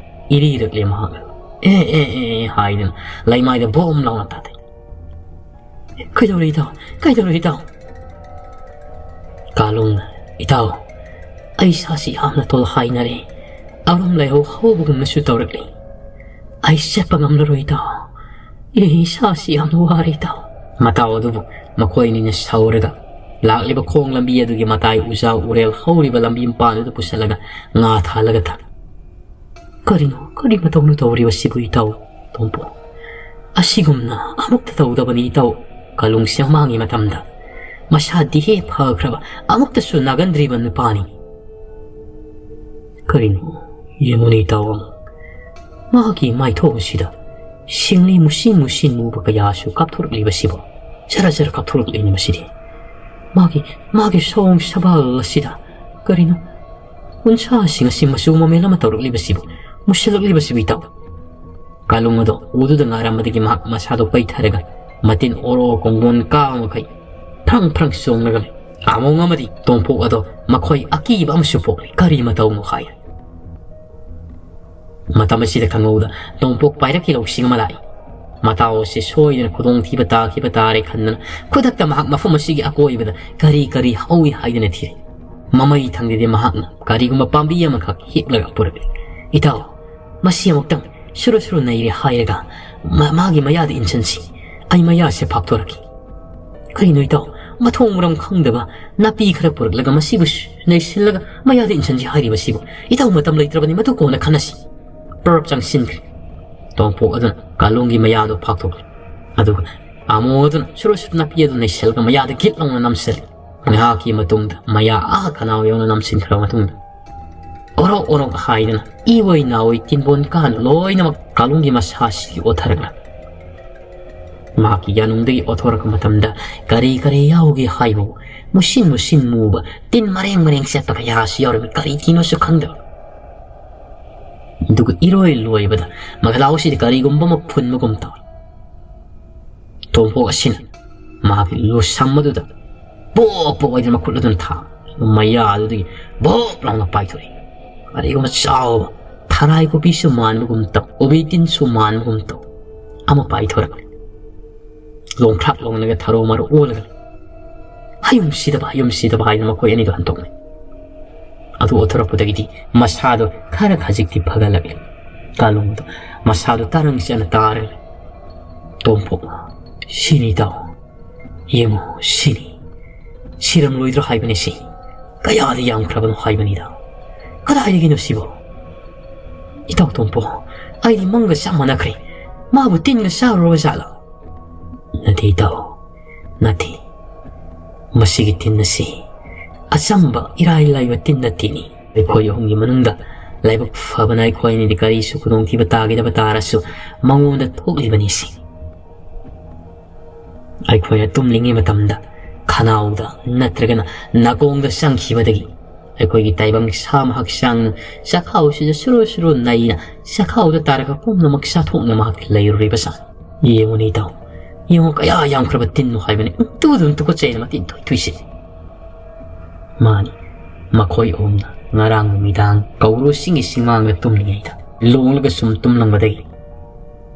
ꯏꯔꯤꯔꯛꯂꯦ ꯃꯍꯥꯛ꯫ "ꯑꯦ, ꯑꯦ, ꯑꯦ," ꯍꯥꯏꯗꯨꯅ ꯂꯩꯃꯥꯏꯗ ꯕꯣꯝ ꯂꯥꯎꯅ ꯇꯥꯊꯩ꯫ "ꯀꯩꯗꯧꯔꯦ ꯏꯇꯥꯎ? ꯀꯩꯗꯧꯔꯦ ꯏꯇꯥꯎ?" ꯀꯥꯂꯨꯡꯅ, "ꯏꯇꯥꯎ, ꯑꯩ ꯏꯁꯥꯁꯤ ꯌꯥꯝꯅ ꯇꯣꯜꯍꯥꯏꯅꯔꯦ꯫ ꯑꯔꯨꯝ ꯂꯥꯏꯍꯧ ꯍꯧꯕꯒꯨꯝꯅꯁꯨ ꯇꯧꯔꯛꯂꯤ꯫ ꯑꯩ ꯆꯠꯄ ꯉꯝꯂꯔꯣꯏ ꯏꯇꯥꯎ꯫ ꯑꯦ, ꯏꯁꯥꯁꯤ ꯌꯥꯝꯅ ꯋꯥꯔꯦ ꯏꯇꯥꯎ꯫" ꯃꯇꯥꯎ ꯑꯗꯨꯕꯨ ꯃꯈꯣꯏ ꯑꯅꯤꯅ ꯁꯥꯎꯔꯒ ꯂꯥꯛꯂꯤꯕ ꯈꯣꯡ ꯂꯝꯕꯤ ꯑꯗꯨꯒꯤ ꯃꯇꯥꯏ ꯎꯖꯥ ꯎꯔꯦꯜ ꯍꯧꯔꯤꯕ ꯂꯝꯕꯤ ꯃꯄꯥꯟꯗꯨꯗ ꯄꯨꯁꯜꯂꯒ ꯉꯥ ꯊꯥꯜꯂꯒ ꯊꯝꯃꯤ꯫ "ꯀꯔꯤꯅꯣ, ꯀꯔꯤ ꯃꯇꯧꯅꯣ ꯇꯧꯔꯤꯕꯁꯤꯕꯨ ꯏꯇꯥꯎ ꯇꯣꯝꯄꯣ? ꯑꯁꯤꯒꯨꯝꯅ ꯑꯃꯨꯛꯇ ꯇꯧꯗꯕꯅꯤ ꯏꯇꯥꯎ꯫ ꯀꯥꯂꯨꯡꯁꯦ ꯃꯃꯥꯡꯒꯤ ꯃꯇꯝꯗ ꯃꯁꯥ ꯗꯤꯍꯦ ꯐꯈ꯭ꯔꯕ, ꯑꯃꯨꯛꯇꯁꯨ ꯅꯥꯒꯟꯗ꯭ꯔꯤꯕ ꯅꯨꯄꯥꯅꯤ꯫ ꯀꯔꯤꯅꯣ, ꯌꯦꯡꯉꯨꯅꯦ ꯏꯇꯥꯎ ꯑꯃꯨꯛ꯫ ꯃꯍꯥꯛꯀꯤ ꯃꯥꯏꯊꯣꯡ ꯑꯁꯤꯗ ꯁꯤꯡꯂꯤ ꯃꯨꯁꯤꯟ ꯃꯨꯁꯤꯟ ꯃꯨꯕ ꯀꯌꯥꯁꯨ ꯀꯥꯞꯊꯣꯔꯛꯂꯤꯕꯁꯤꯕꯨ꯫ ꯖꯔ ꯖꯔ ꯀꯥꯞꯊꯣꯔꯛꯂꯤꯅꯤ ꯃꯁꯤꯗꯤ꯫ ꯃꯥꯒꯤ, ꯃꯥꯒꯤ ꯁꯑꯣꯡ ꯁꯕꯥꯜ ꯑꯁꯤꯗ ꯀꯔꯤꯅꯣ ꯎꯟꯁꯥꯁꯤꯡ ꯑꯁꯤ ꯃꯆꯨ ꯃꯃꯦꯟ ꯑꯃ ꯇꯧꯔꯛꯂꯤꯕꯁꯤꯕꯨ, ꯃꯨꯁꯤꯜꯂꯛꯂꯤꯕꯁꯤꯕꯨ ꯏꯇꯥꯎ?" ꯀꯥꯂꯨꯡ ꯑꯗꯣ ꯎꯗꯨꯗ ꯉꯥꯏꯔꯝꯕꯗꯒꯤ ꯃꯍꯥꯛ ꯃꯁꯥꯗꯣ ꯄꯩꯊꯔꯒ ꯃꯇꯤꯟ ꯑꯣꯔꯣ ꯀꯣꯡꯒꯣꯟ ꯀꯥꯕ ꯃꯈꯩ ꯐ꯭ꯔꯪ ꯐ꯭ꯔꯪ ꯆꯣꯡꯂꯒ ꯂꯩ꯫ ꯑꯥꯃꯣꯡ ꯑꯃꯗꯤ ꯇꯣꯝꯄꯣꯛ ꯑꯗꯣ ꯃꯈꯣꯏ ꯑꯀꯤꯕ ꯑꯃꯁꯨ ꯄꯣꯛꯂꯤ꯫ ꯀꯔꯤ ꯃꯇꯧꯅꯣ ꯍꯥꯏꯅ꯫ ꯃꯇꯝ ꯑꯁꯤꯗ ꯈꯪꯍꯧꯗ ꯇꯣꯝꯄꯣꯛ ꯄꯥꯏꯔꯛꯀꯤ ꯂꯧꯁꯤꯡ ꯑꯃ ꯂꯥꯛꯏ꯫ ꯃꯇꯥꯎ ꯑꯁꯤ ꯁꯣꯏꯗꯅ ꯈꯨꯗꯣꯡꯊꯤꯕ ꯇꯥꯈꯤꯕ ꯇꯥꯔꯦ ꯈꯟꯗꯨꯅ ꯈꯨꯗꯛꯇ ꯃꯍꯥꯛ ꯃꯐꯝ ꯑꯁꯤꯒꯤ ꯑꯀꯣꯏꯕꯗ ꯀꯔꯤ ꯀꯔꯤ ꯍꯧꯏ ꯍꯥꯏꯗꯨꯅ ꯊꯤꯔꯦ꯫ ꯃꯃꯩ ꯊꯪꯗꯗꯤ ꯃꯍꯥꯛꯅ ꯀꯔꯤꯒꯨꯝꯕ ꯄꯥꯝꯕꯤ ꯑꯃꯈꯛ ꯍꯦꯛꯂꯒ ꯄꯨꯔꯛꯂꯤ꯫ "ꯏꯇꯥꯎ, ꯃꯁꯤ ꯑꯃꯨꯛꯇꯪ ꯁꯨꯔꯨ ꯁꯨꯔꯨ ꯅꯩꯔꯦ ꯍꯥꯏꯔꯒ ꯃꯥ-, ꯃꯥꯒꯤ ꯃꯌꯥꯗ ꯏꯟꯁꯤꯟꯁꯤ꯫ ꯑꯩ ꯃꯌꯥꯁꯦ ꯐꯥꯛꯇꯣꯔꯛꯈꯤ꯫" "ꯀꯔꯤꯅꯣ ꯏꯇꯥꯎ, ꯃꯊꯣꯡ ꯃꯔꯝ ꯈꯪꯗꯕ ꯅꯥꯄꯤ ꯈꯔ ꯄꯨꯔꯛꯂꯒ ꯃꯁꯤꯕꯨ ꯁ-, ꯅꯩꯁꯤꯜꯂꯒ ꯃꯌꯥꯗ ꯏꯟꯁꯤꯟꯁꯤ ꯍꯥꯏꯔꯤꯕꯁꯤꯕꯨ? ꯏꯇꯥꯎ, ꯃꯇꯝ ꯂꯩꯇ꯭ꯔꯕꯅꯤ, ꯃꯗꯨ ꯀꯣꯟꯅ ꯈꯟꯅꯁꯤ꯫" ꯄ꯭ꯔꯞ ꯆꯪꯁꯤꯟꯈ꯭ꯔꯦ꯫ ꯇꯣꯝꯄꯣꯛ ꯑꯗꯨꯅ ꯀꯥꯂꯨꯡꯒꯤ ꯃꯌꯥꯗꯨ ꯐꯥꯛꯇꯣꯛꯂꯦ꯫ ꯑꯗꯨꯒ ꯑꯃꯣ ꯑꯗꯨꯅ ꯁꯨꯔꯨ ꯁꯨꯔꯨ ꯅꯥꯄꯤ ꯑꯗꯨ ꯅꯩꯁꯜꯂꯒ ꯃꯌꯥꯗ ꯒꯤꯠ ꯂꯥꯎꯅ ꯅꯝꯁꯤꯜꯂꯤ꯫ ꯉꯥꯏꯍꯥꯛꯀꯤ ꯃꯇꯨꯡꯗ ꯃꯌꯥ ꯑꯥ ꯈꯅꯥꯎ ꯌꯧꯅ ꯅꯝꯁꯤꯟꯈ꯭ꯔꯕ ꯃꯇꯨꯡꯗ ꯑꯣꯔꯣꯛ ꯑꯣꯔꯣꯛ ꯍꯥꯏꯗꯨꯅ ꯏ ꯑꯣꯏ ꯅꯥ ꯑꯣꯏ ꯇꯤꯟꯕꯣꯟ ꯀꯥꯅ ꯂꯣꯏꯅꯃꯛ ꯀꯥꯂꯨꯡꯒꯤ ꯃꯁꯥꯁꯤꯒꯤ ꯑꯣꯠꯊꯔꯛꯂꯦ꯫ ꯃꯍꯥꯛꯀꯤ ꯌꯥꯅꯨꯡꯗꯒꯤ ꯑꯣꯠꯊꯣꯔꯛꯄ ꯃꯇꯝꯗ ꯀꯔꯤ ꯀꯔꯤ ꯌꯥꯎꯒꯦ ꯍꯥꯏꯕꯕꯨ ꯃꯨꯁꯤꯟ ꯃꯨꯁꯤꯟ ꯃꯨꯕ ꯇꯤꯟ ꯃꯔꯦꯡ ꯃꯔꯦꯡ ꯆꯠꯄ ꯀꯌꯥꯁꯨ ꯌꯥꯎꯔꯝꯃꯤ꯫ ꯀꯔꯤ ꯇꯤꯟꯅꯣꯁꯨ ꯈꯪꯗꯕ꯫ ꯑꯗꯨꯒ ꯏꯔꯣꯏ ꯂꯣꯏꯕꯗ ꯃꯈꯂꯥꯎꯁꯤꯗ ꯀꯔꯤꯒꯨꯝꯕ ꯑꯃ ꯐꯨꯟꯕꯒꯨꯝ ꯇꯧꯏ꯫ ꯇꯣꯝꯄꯣꯛ ꯑꯁꯤꯅ ꯃꯍꯥꯛꯀꯤ ꯂꯨꯁꯝ ꯑꯗꯨꯗ ꯄꯣꯛ ꯄꯣꯛ ꯍꯥꯏꯗꯨꯅ ꯃꯈꯨꯠ ꯑꯗꯨꯅ ꯊꯥ ꯃꯌꯥ ꯑꯗꯨꯗꯒꯤ ꯚꯣꯞ ꯂꯥꯎꯅ ꯄꯥꯏꯊꯣꯔꯛꯏ꯫ ꯀꯔꯤꯒꯨꯝꯕ ꯆꯥꯎꯕ ꯊꯔꯥꯏ ꯀꯣꯄꯤꯁꯨ ꯃꯥꯟꯕꯒꯨꯝ ꯇꯧ, ꯀꯣꯕꯤ ꯇꯤꯟꯁꯨ ꯃꯥꯟꯕꯒꯨꯝ ꯇꯧ ꯑꯃ ꯄꯥꯏꯊꯣꯔꯛꯂꯦ꯫ ꯂꯣꯡꯈ꯭ꯔꯥꯛ ꯂꯣꯡꯂꯒ ꯊꯔꯣ ꯃꯔꯣ ꯑꯣꯜꯂꯒ ꯍꯌꯨꯝ ꯁꯤꯗꯕ, ꯍꯌꯨꯝ ꯁꯤꯗꯕ ꯍꯥꯏꯅ ꯃꯈꯣꯏ ꯑꯅꯤꯗꯣ ꯍꯟꯗꯣꯛꯅꯩ꯫ ꯑꯗꯨ ꯑꯣꯊꯣꯔꯛꯄꯗꯒꯤꯗꯤ ꯃꯁꯥꯗꯣ ꯈꯔ ꯈꯖꯤꯛꯇꯤ ꯐꯒꯠꯂꯛꯂꯦ꯫ ꯀꯥꯂꯨꯡꯗꯣ ꯃꯁꯥꯗꯣ ꯇꯔꯪ ꯆꯅ ꯇꯥꯔꯒ ꯂꯩ꯫ "ꯇꯣꯝꯄꯣꯛ, ꯁꯤꯅꯤ ꯏꯇꯥꯎ꯫ ꯌꯦꯡꯉꯨ, ꯁꯤꯅꯤ꯫ ꯁꯤꯔꯝꯂꯣꯏꯗ꯭ꯔꯣ ꯍꯥꯏꯕꯅꯤ ꯁꯤ꯫ ꯀꯌꯥꯗ ꯌꯥꯝꯈ꯭ꯔꯕꯅꯣ ꯍꯥꯏꯕꯅꯤꯗ꯫ ꯀꯗꯥꯏꯗꯒꯤꯅꯣ ꯁꯤꯕꯣ? ꯏꯇꯥꯎ ꯇꯣꯝꯄꯣꯛ, ꯑꯩꯗꯤ ꯃꯪꯒ ꯆꯞ ꯃꯥꯟꯅꯈ꯭ꯔꯦ꯫ ꯃꯥꯕꯨ ꯇꯤꯟꯒ ꯆꯥꯔꯨꯔꯕ ꯖꯥꯠꯂ?" "ꯅꯠꯇꯦ ꯏꯇꯥꯎ, ꯅꯠꯇꯦ꯫ ꯃꯁꯤꯒꯤ ꯇꯤꯟ ꯑꯁꯤ ꯑꯆꯝꯕ ꯏꯔꯥꯏ ꯂꯥꯏꯕ ꯇꯤꯟ ꯅꯠꯇꯦꯅꯤ꯫ ꯑꯩꯈꯣꯏ ꯑꯍꯨꯝꯒꯤ ꯃꯅꯨꯡꯗ ꯂꯥꯏꯕꯛ ꯐꯕꯅ ꯑꯩꯈꯣꯏ ꯑꯅꯤꯗꯤ ꯀꯔꯤꯁꯨ ꯈꯨꯗꯣꯡꯊꯤꯕ ꯇꯥꯒꯗꯕ ꯇꯥꯔꯁꯨ ꯃꯉꯣꯟꯗ ꯊꯣꯛꯂꯤꯕꯅꯤ ꯁꯤ꯫ ꯑꯩꯈꯣꯏꯅ ꯇꯨꯝꯂꯤꯉꯩ ꯃꯇꯝꯗ ꯈꯅꯥꯎꯗ ꯅꯠꯇ꯭ꯔꯒꯅ ꯅꯥꯀꯣꯡꯗ ꯆꯪꯈꯤꯕꯗꯒꯤ ꯑꯩꯈꯣꯏꯒꯤ ꯇꯥꯏꯕꯪ ꯁꯥ ꯃꯍꯛꯆꯥꯡ ꯆꯥꯛꯈꯥꯎꯁꯤꯗ ꯁꯨꯔꯨ ꯁꯨꯔꯨ ꯅꯩꯅ ꯆꯥꯛꯈꯥꯎꯗ ꯇꯥꯔꯒ ꯄꯨꯝꯅꯃꯛ ꯆꯥꯊꯣꯛꯅ ꯃꯍꯥꯛ ꯂꯩꯔꯨꯔꯤꯕ ꯁꯥ꯫ ꯌꯦꯡꯉꯨꯅꯦ ꯏꯇꯥꯎ, ꯌꯦꯡꯉꯨ ꯀꯌꯥ ꯌꯥꯝꯈ꯭ꯔꯕ ꯇꯤꯟꯅꯣ ꯍꯥꯏꯕꯅꯤ꯫ ꯎꯝ, ꯇꯨꯗꯨꯝ ꯇꯨꯀꯠꯆꯩꯅ ꯃꯇꯤꯟ ꯊꯨꯏ ꯊꯨꯏꯁꯤ꯫ ꯃꯥꯅꯤ, ꯃꯈꯣꯏ ꯑꯍꯨꯝꯅ ꯉꯔꯥꯡ ꯅꯨꯃꯤꯗꯥꯡ ꯀꯧꯕ꯭ꯔꯨ ꯆꯤꯡꯒꯤ ꯆꯤꯡꯃꯥꯡꯗ ꯇꯨꯝꯂꯤꯉꯩꯗ ꯂꯣꯡꯂꯒ ꯁꯨꯝ ꯇꯨꯝꯂꯝꯕꯗꯒꯤ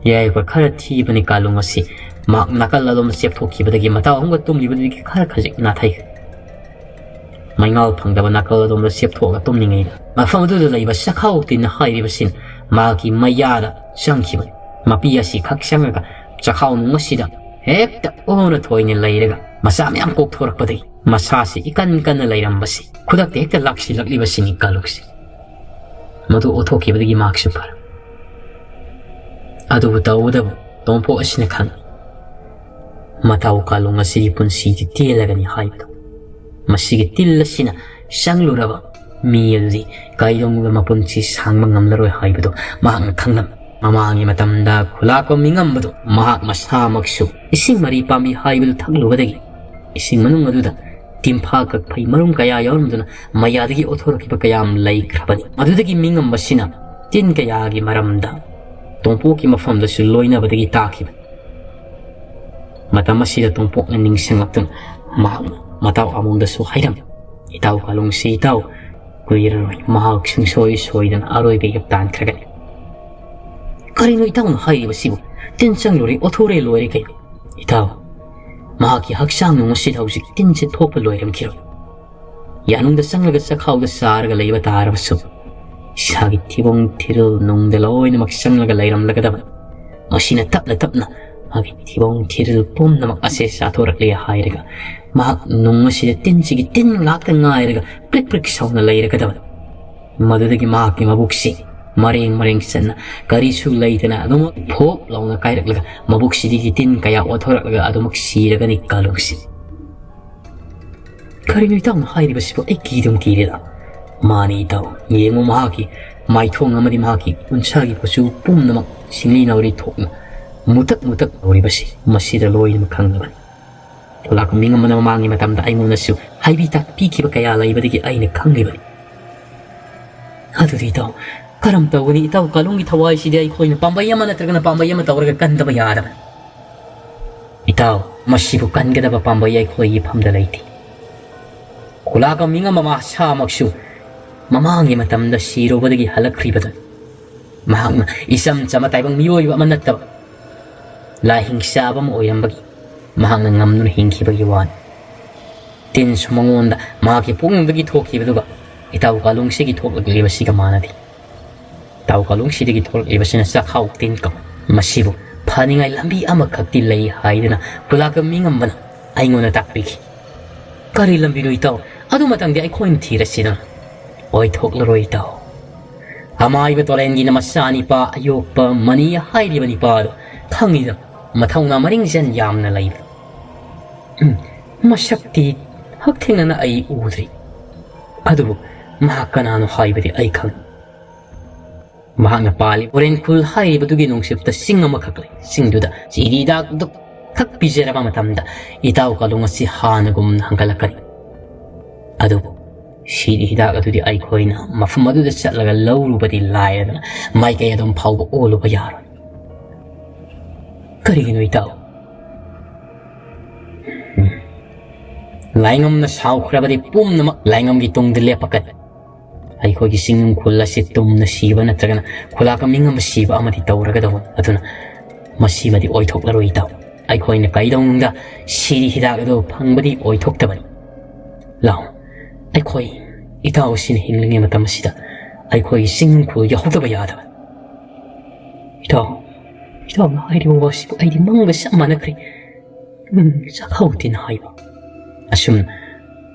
ꯌꯥꯏꯐ ꯈꯔ ꯊꯤꯕꯅꯤ ꯀꯥꯂꯨꯡ ꯑꯁꯤ ꯃꯍꯥꯛ ꯅꯥꯀꯜ ꯑꯗꯣꯝꯗ ꯆꯦꯞꯊꯣꯛꯈꯤꯕꯗꯒꯤ ꯃꯇꯥꯎ ꯑꯍꯨꯝꯒ ꯇꯨꯝꯂꯤꯕꯗꯨꯗꯒꯤ ꯈꯔ ꯈꯖꯤꯛ ꯅꯥꯊꯩꯈ꯭ꯔꯦ꯫ ꯃꯩꯉꯥꯜ ꯐꯪꯗꯕ ꯅꯥꯀꯜ ꯑꯗꯣꯝꯗ ꯆꯦꯞꯊꯣꯛꯑꯒ ꯇꯨꯝꯂꯤꯉꯩꯗ ꯃꯐꯝ ꯑꯗꯨꯗ ꯂꯩꯕ ꯆꯈꯥꯎ ꯇꯤꯟ ꯍꯥꯏꯔꯤꯕꯁꯤꯅ ꯃꯍꯥꯛꯀꯤ ꯃꯌꯥꯗ ꯆꯪꯈꯤꯕꯅꯤ꯫ ꯃꯄꯤ ꯑꯁꯤ ꯈꯛ ꯆꯪꯉꯒ ꯆꯈꯥꯎ ꯅꯨꯡ ꯑꯁꯤꯗ ꯍꯦꯛꯇ ꯑꯣꯟꯅ ꯊꯣꯏꯅ ꯂꯩꯔꯒ ꯃꯆꯥ ꯃꯌꯥꯝ ꯀꯣꯛꯊꯣꯔꯛꯄꯗꯒꯤ ꯃꯁꯥꯁꯤ ꯏꯀꯟ ꯀꯟꯅ ꯂꯩꯔꯝꯕꯁꯤ ꯈꯨꯗꯛꯇ ꯍꯦꯛꯇ ꯂꯥꯛꯁꯤꯜꯂꯛꯂꯤꯕꯁꯤꯅꯤ ꯀꯥꯂꯨꯛꯁꯤ꯫ ꯃꯗꯨ ꯑꯣꯊꯣꯛꯈꯤꯕꯗꯒꯤ ꯃꯍꯥꯛꯁꯨ ꯐꯔꯦ꯫ ꯑꯗꯨꯕꯨ ꯇꯧꯕꯇꯕꯨ ꯇꯣꯝꯄꯣꯛ ꯑꯁꯤꯅ ꯈꯪꯏ, ꯃꯇꯥꯎ ꯀꯥꯂꯣꯡ ꯑꯁꯤꯒꯤ ꯄꯨꯟꯁꯤꯗꯤ ꯇꯦꯜꯂꯒꯅꯤ ꯍꯥꯏꯕꯗꯣ꯫ ꯃꯁꯤꯒꯤ ꯇꯤꯜ ꯑꯁꯤꯅ ꯆꯪꯂꯨꯔꯕ ꯃꯤ ꯑꯗꯨꯗꯤ ꯀꯩꯗꯧꯅꯨꯡꯗ ꯃꯄꯨꯟꯁꯤ ꯁꯥꯡꯕ ꯉꯝꯂꯔꯣꯏ ꯍꯥꯏꯕꯗꯨ ꯃꯍꯥꯛꯅ ꯈꯪꯂꯝꯃꯤ꯫ ꯃꯃꯥꯡꯒꯤ ꯃꯇꯝꯗ ꯈꯨꯂꯥꯛꯄ ꯃꯤꯉꯝꯕꯗꯨ ꯃꯍꯥꯛ ꯃꯁꯥꯃꯛꯁꯨ ꯏꯁꯤꯡ ꯃꯔꯤ ꯄꯥꯝꯕꯤ ꯍꯥꯏꯕꯗꯨ ꯊꯛꯂꯨꯕꯗꯒꯤ ꯏꯁꯤꯡ ꯃꯅꯨꯡ ꯑꯗꯨꯗ ꯇꯤꯝꯐꯥ ꯀꯛꯐꯩ ꯃꯔꯨꯝ ꯀꯌꯥ ꯌꯥꯎꯔꯝꯗꯨꯅ ꯃꯌꯥꯗꯒꯤ ꯑꯣꯊꯣꯔꯛꯈꯤꯕ ꯀꯌꯥ ꯑꯃ ꯂꯩꯈ꯭ꯔꯕꯅꯤ꯫ ꯑꯗꯨꯗꯒꯤ ꯃꯤꯉꯝꯕꯁꯤꯅ ꯇꯤꯟ ꯀꯌꯥꯒꯤ ꯃꯔꯝꯗ ꯇꯣꯝꯄꯣꯛꯀꯤ ꯃꯐꯝꯗꯁꯨ ꯂꯣꯏꯅꯕꯗꯒꯤ ꯇꯥꯈꯤꯕꯅꯤ꯫ ꯃꯇꯝ ꯑꯁꯤꯗ ꯇꯣꯝꯄꯣꯛꯅ ꯅꯤꯡꯁꯤꯡꯂꯛꯇꯨꯅ ꯃꯍꯥꯛꯅ ꯃꯇꯥꯎ ꯑꯃꯣꯝꯗꯁꯨ ꯍꯥꯏꯔꯝꯃꯤ, "ꯏꯇꯥꯎ ꯀꯥꯂꯣꯡꯁꯤ ꯏꯇꯥꯎ, ꯀꯨꯏꯔꯔꯣꯏ ꯃꯍꯥꯛ ꯁꯨꯡꯁꯣꯏ ꯁꯣꯏꯗꯅ ꯑꯔꯣꯏꯕ ꯏꯌꯦꯛ ꯇꯥꯟꯈ꯭ꯔꯒꯅꯤ꯫" "ꯀꯔꯤꯅꯣ ꯏꯇꯥꯎꯅ ꯍꯥꯏꯔꯤꯕꯁꯤꯕꯨ? ꯇꯤꯟ ꯆꯪꯂꯨꯔꯦ, ꯑꯣꯊꯣꯔꯦ ꯂꯣꯏꯔꯦ ꯀꯩꯅꯣ?" "ꯏꯇꯥꯎ, ꯃꯍꯥꯛꯀꯤ ꯍꯛꯆꯥꯡ ꯅꯨꯡ ꯑꯁꯤꯗ ꯍꯧꯖꯤꯛ ꯇꯤꯟꯁꯦ ꯊꯣꯛꯄ ꯂꯣꯏꯔꯝꯈꯤꯔꯣꯏ꯫ ꯌꯥꯅꯨꯡꯗ ꯆꯪꯂꯒ ꯆꯈꯥꯎꯗ ꯆꯥꯔꯒ ꯂꯩꯕ ꯇꯥꯔꯕꯁꯨ ꯏꯁꯥꯒꯤ ꯊꯤꯕꯣꯡ ꯊꯤꯔꯤꯜ ꯅꯨꯡꯗ ꯂꯣꯏꯅꯃꯛ ꯆꯪꯂꯒ ꯂꯩꯔꯝꯂꯒꯗꯕꯅꯤ꯫ ꯃꯁꯤꯅ ꯇꯞꯅ ꯇꯞꯅ ꯃꯥꯒꯤ ꯊꯤꯕꯣꯡ ꯊꯤꯔꯤꯜ ꯄꯨꯝꯅꯃꯛ ꯑꯁꯦ ꯆꯥꯊꯣꯔꯛꯂꯦ ꯍꯥꯏꯔꯒ ꯃꯍꯥꯛ ꯅꯨꯡ ꯑꯁꯤꯗ ꯇꯤꯟꯁꯤꯒꯤ ꯇꯤꯟ ꯉꯥꯛꯇ ꯉꯥꯏꯔꯒ ꯄ꯭ꯔꯤꯛ ꯄ꯭ꯔꯤꯛ ꯁꯧꯅ ꯂꯩꯔꯒꯗꯕꯅꯤ꯫ ꯃꯗꯨꯗꯒꯤ ꯃꯍꯥꯛꯀꯤ ꯃꯕꯨꯛꯁꯤ ꯃꯔꯦꯡ ꯃꯔꯦꯡ ꯆꯠꯅ ꯀꯔꯤꯁꯨ ꯂꯩꯇꯅ ꯑꯗꯨꯃꯛ ꯐꯣꯞ ꯂꯥꯎꯅ ꯀꯥꯏꯔꯛꯂꯒ ꯃꯕꯨꯛꯁꯤꯗꯒꯤ ꯇꯤꯟ ꯀꯌꯥ ꯑꯣꯠꯊꯣꯔꯛꯂꯒ ꯑꯗꯨꯃꯛ ꯁꯤꯔꯒꯅꯤ ꯀꯥꯂꯣꯡꯁꯤ꯫" "ꯀꯔꯤꯅꯣ ꯏꯇꯥꯎꯅ ꯍꯥꯏꯔꯤꯕꯁꯤꯕꯨ? ꯑꯩ ꯀꯤꯗꯨꯝ ꯀꯤꯔꯦꯗ꯫" "ꯃꯥꯅꯤ ꯏꯇꯥꯎ, ꯌꯦꯡꯉꯨ ꯃꯍꯥꯛꯀꯤ ꯃꯥꯏꯊꯣꯡ ꯑꯃꯗꯤ ꯃꯍꯥꯛꯀꯤ ꯎꯟꯁꯥꯒꯤ ꯀꯨꯆꯨ ꯄꯨꯝꯅꯃꯛ ꯁꯤꯡꯂꯤ ꯅꯥꯎꯔꯤ ꯊꯣꯛꯅ ꯃꯨꯇꯛ ꯃꯨꯇꯛ ꯂꯥꯎꯔꯤꯕꯁꯤ ꯃꯁꯤꯗ ꯂꯣꯏꯅꯃꯛ ꯈꯪꯂꯕꯅꯤ꯫ ꯈꯨꯂꯥꯛꯄ ꯃꯤꯉꯝꯕꯅ ꯃꯃꯥꯡꯒꯤ ꯃꯇꯝꯗ ꯑꯩꯉꯣꯟꯗꯁꯨ ꯍꯥꯏꯕꯤ ꯇꯥꯛꯄꯤꯈꯤꯕ ꯀꯌꯥ ꯂꯩꯕꯗꯒꯤ ꯑꯩꯅ ꯈꯪꯂꯤꯕꯅꯤ꯫" "ꯑꯗꯨꯗꯤ ꯏꯇꯥꯎ, ꯀꯔꯝ ꯇꯧꯒꯅꯤ? ꯏꯇꯥꯎ ꯀꯥꯂꯨꯡꯒꯤ ꯊꯋꯥꯏꯁꯤꯗꯤ ꯑꯩꯈꯣꯏꯅ ꯄꯥꯝꯕꯩ ꯑꯃ ꯅꯠꯇ꯭ꯔꯒꯅ ꯄꯥꯝꯕꯩ ꯑꯃ ꯇꯧꯔꯒ ꯀꯟꯗꯕ ꯌꯥꯗꯕꯅꯤ꯫" "ꯏꯇꯥꯎ, ꯃꯁꯤꯕꯨ ꯀꯟꯒꯗꯕ ꯄꯥꯝꯕꯩ ꯑꯩꯈꯣꯏꯒꯤ ꯏꯐꯝꯗ ꯂꯩꯇꯦ꯫ ꯈꯨꯂꯥꯛꯄ ꯃꯤꯉꯝꯕ ꯃꯁꯥꯃꯛꯁꯨ ꯃꯃꯥꯡꯒꯤ ꯃꯇꯝꯗ ꯁꯤꯔꯨꯕꯗꯒꯤ ꯍꯜꯂꯛꯈ꯭ꯔꯤꯕꯗꯨꯅꯤ꯫ ꯃꯍꯥꯛꯅ ꯏꯆꯝ ꯆꯝꯕ ꯇꯥꯏꯕꯪ ꯃꯤꯑꯣꯏꯕ ꯑꯃ ꯅꯠꯇꯕ, ꯂꯥꯏꯍꯤꯡꯆꯥꯕ ꯑꯃ ꯑꯣꯏꯔꯝꯕꯒꯤ ꯃꯍꯥꯛꯅ ꯉꯝꯗꯨꯅ ꯍꯤꯡꯈꯤꯕꯒꯤ ꯋꯥꯅꯤ꯫ ꯇꯤꯟꯁꯨ ꯃꯉꯣꯟꯗ ꯃꯍꯥꯛꯀꯤ ꯄꯨꯛꯅꯤꯡꯗꯒꯤ ꯊꯣꯛꯈꯤꯕꯗꯨꯒ ꯏꯇꯥꯎ ꯀꯥꯂꯨꯡꯁꯤꯒꯤ ꯊꯣꯛꯂꯛꯂꯤꯕꯁꯤꯒ ꯃꯥꯟꯅꯗꯦ꯫ ꯏꯇꯥꯎ ꯀꯥꯂꯨꯡꯁꯤꯗꯒꯤ ꯊꯣꯛꯂꯛꯂꯤꯕꯁꯤꯅ ꯆꯥꯛꯈꯥꯎ ꯇꯤꯟ ꯀꯧꯏ꯫ ꯃꯁꯤꯕꯨ ꯐꯅꯤꯡꯉꯥꯏ ꯂꯝꯕꯤ ꯑꯃꯈꯛꯇꯤ ꯂꯩ ꯍꯥꯏꯗꯨꯅ ꯈꯨꯂꯥꯛꯄ ꯃꯤꯉꯝꯕꯅ ꯑꯩꯉꯣꯟꯗ ꯇꯥꯛꯄꯤꯈꯤ꯫" "ꯀꯔꯤ ꯂꯝꯕꯤꯅꯣ ꯏꯇꯥꯎ? ꯑꯗꯨ ꯃꯇꯝꯗꯤ ꯑꯩꯈꯣꯏꯅ ꯊꯤꯔꯁꯤꯗꯅ꯫" "ꯑꯣꯏꯊꯣꯛꯂꯔꯣꯏ ꯏꯇꯥꯎ꯫ ꯑꯃꯥꯏꯕ ꯇꯣꯔꯦꯟꯒꯤꯅ ꯃꯆꯥꯅꯤꯄꯥ ꯑꯌꯣꯛꯄ ꯃꯅꯤ ꯍꯥꯏꯔꯤꯕ ꯅꯤꯄꯥꯗꯣ ꯈꯪꯉꯤꯗ, ꯃꯊꯧꯅꯥ ꯃꯔꯤꯡꯖꯦꯜ ꯌꯥꯝꯅ ꯂꯩꯕ꯫ ꯃꯁꯛꯇꯤ ꯍꯛꯊꯦꯡꯅꯅ ꯑꯩ ꯎꯗ꯭ꯔꯤ, ꯑꯗꯨꯕꯨ ꯃꯍꯥꯛ ꯀꯅꯥꯅꯣ ꯍꯥꯏꯕꯗꯤ ꯑꯩ ꯈꯪꯏ꯫ ꯃꯍꯥꯛꯅ ꯄꯥꯜꯂꯤ ꯑꯣꯔꯦꯟ ꯈꯨꯜ ꯍꯥꯏꯔꯤꯕꯗꯨꯒꯤ ꯅꯣꯡꯆꯨꯞꯇ ꯆꯤꯡ ꯑꯃꯈꯛ ꯂꯩ꯫ ꯆꯤꯡꯗꯨꯗ ꯁꯤꯔꯤ ꯍꯤꯗꯥꯛꯇꯨ ꯈꯛ ꯄꯤꯖꯔꯕ ꯃꯇꯝꯗ ꯏꯇꯥꯎ ꯀꯥꯂꯨꯡ ꯑꯁꯤ ꯍꯥꯟꯅꯒꯨꯝꯅ ꯍꯟꯒꯠꯂꯛꯀꯅꯤ꯫ ꯑꯗꯨꯕꯨ ꯁꯤꯔꯤ ꯍꯤꯗꯥꯛ ꯑꯗꯨꯗꯤ ꯑꯩꯈꯣꯏꯅ ꯃꯐꯝ ꯑꯗꯨꯗ ꯆꯠꯂꯒ ꯂꯧꯔꯨꯕꯗꯤ ꯂꯥꯏꯔꯗꯅ ꯃꯥꯏꯀꯩ ꯑꯗꯨꯝ ꯐꯥꯎꯕ ꯑꯣꯜꯂꯨꯕ ꯌꯥꯔꯣꯏ꯫ ꯀꯔꯤꯒꯤꯅꯣ ꯏꯇꯥꯎ? ꯂꯥꯏꯉꯝꯅ ꯁꯥꯎꯈ꯭ꯔꯕꯗꯤ ꯄꯨꯝꯅꯃꯛ ꯂꯥꯏꯉꯝꯒꯤ ꯇꯨꯡꯗ ꯂꯦꯞꯄꯛꯀꯅꯤ꯫ ꯑꯩꯈꯣꯏꯒꯤ ꯆꯤꯡꯅꯨꯡ ꯈꯨꯜ ꯑꯁꯤ ꯇꯨꯝꯅ ꯁꯤꯕ ꯅꯠꯇ꯭ꯔꯒꯅ ꯈꯨꯂꯥꯛꯀ ꯃꯤꯉꯝꯕ ꯁꯤꯕ ꯑꯃꯗꯤ ꯇꯧꯔꯒꯗꯧꯕꯅꯤ꯫ ꯑꯗꯨꯅ ꯃꯁꯤꯃꯗꯤ ꯑꯣꯏꯊꯣꯛꯂꯔꯣꯏ ꯏꯇꯥꯎ꯫ ꯑꯩꯈꯣꯏꯅ ꯀꯩꯗꯧꯅꯨꯡꯗ ꯁꯤꯔꯤ ꯍꯤꯗꯥꯛ ꯑꯗꯨ ꯐꯪꯕꯗꯤ ꯑꯣꯏꯊꯣꯛꯇꯕꯅꯤ꯫ ꯂꯥꯎ, ꯑꯩꯈꯣꯏ ꯏꯇꯥꯎ ꯑꯁꯤꯅ ꯍꯤꯡꯂꯤꯉꯩ ꯃꯇꯝ ꯑꯁꯤꯗ ꯑꯩꯈꯣꯏꯒꯤ ꯆꯤꯡꯅꯨꯡ ꯈꯨꯜ ꯌꯧꯍꯧꯗꯕ ꯌꯥꯗꯕꯅꯤ꯫ ꯏꯇꯥꯎ, ꯏꯇꯥꯎꯅ ꯍꯥꯏꯔꯤꯕ ꯋꯥꯁꯤꯕꯨ ꯑꯩꯗꯤ ꯃꯪꯒ ꯆꯞ ꯃꯥꯟꯅꯈ꯭ꯔꯦ꯫ ꯎꯝ, ꯆꯥꯛꯍꯧꯗꯦꯅ ꯍꯥꯏꯕ꯫ ꯑꯁꯨꯝ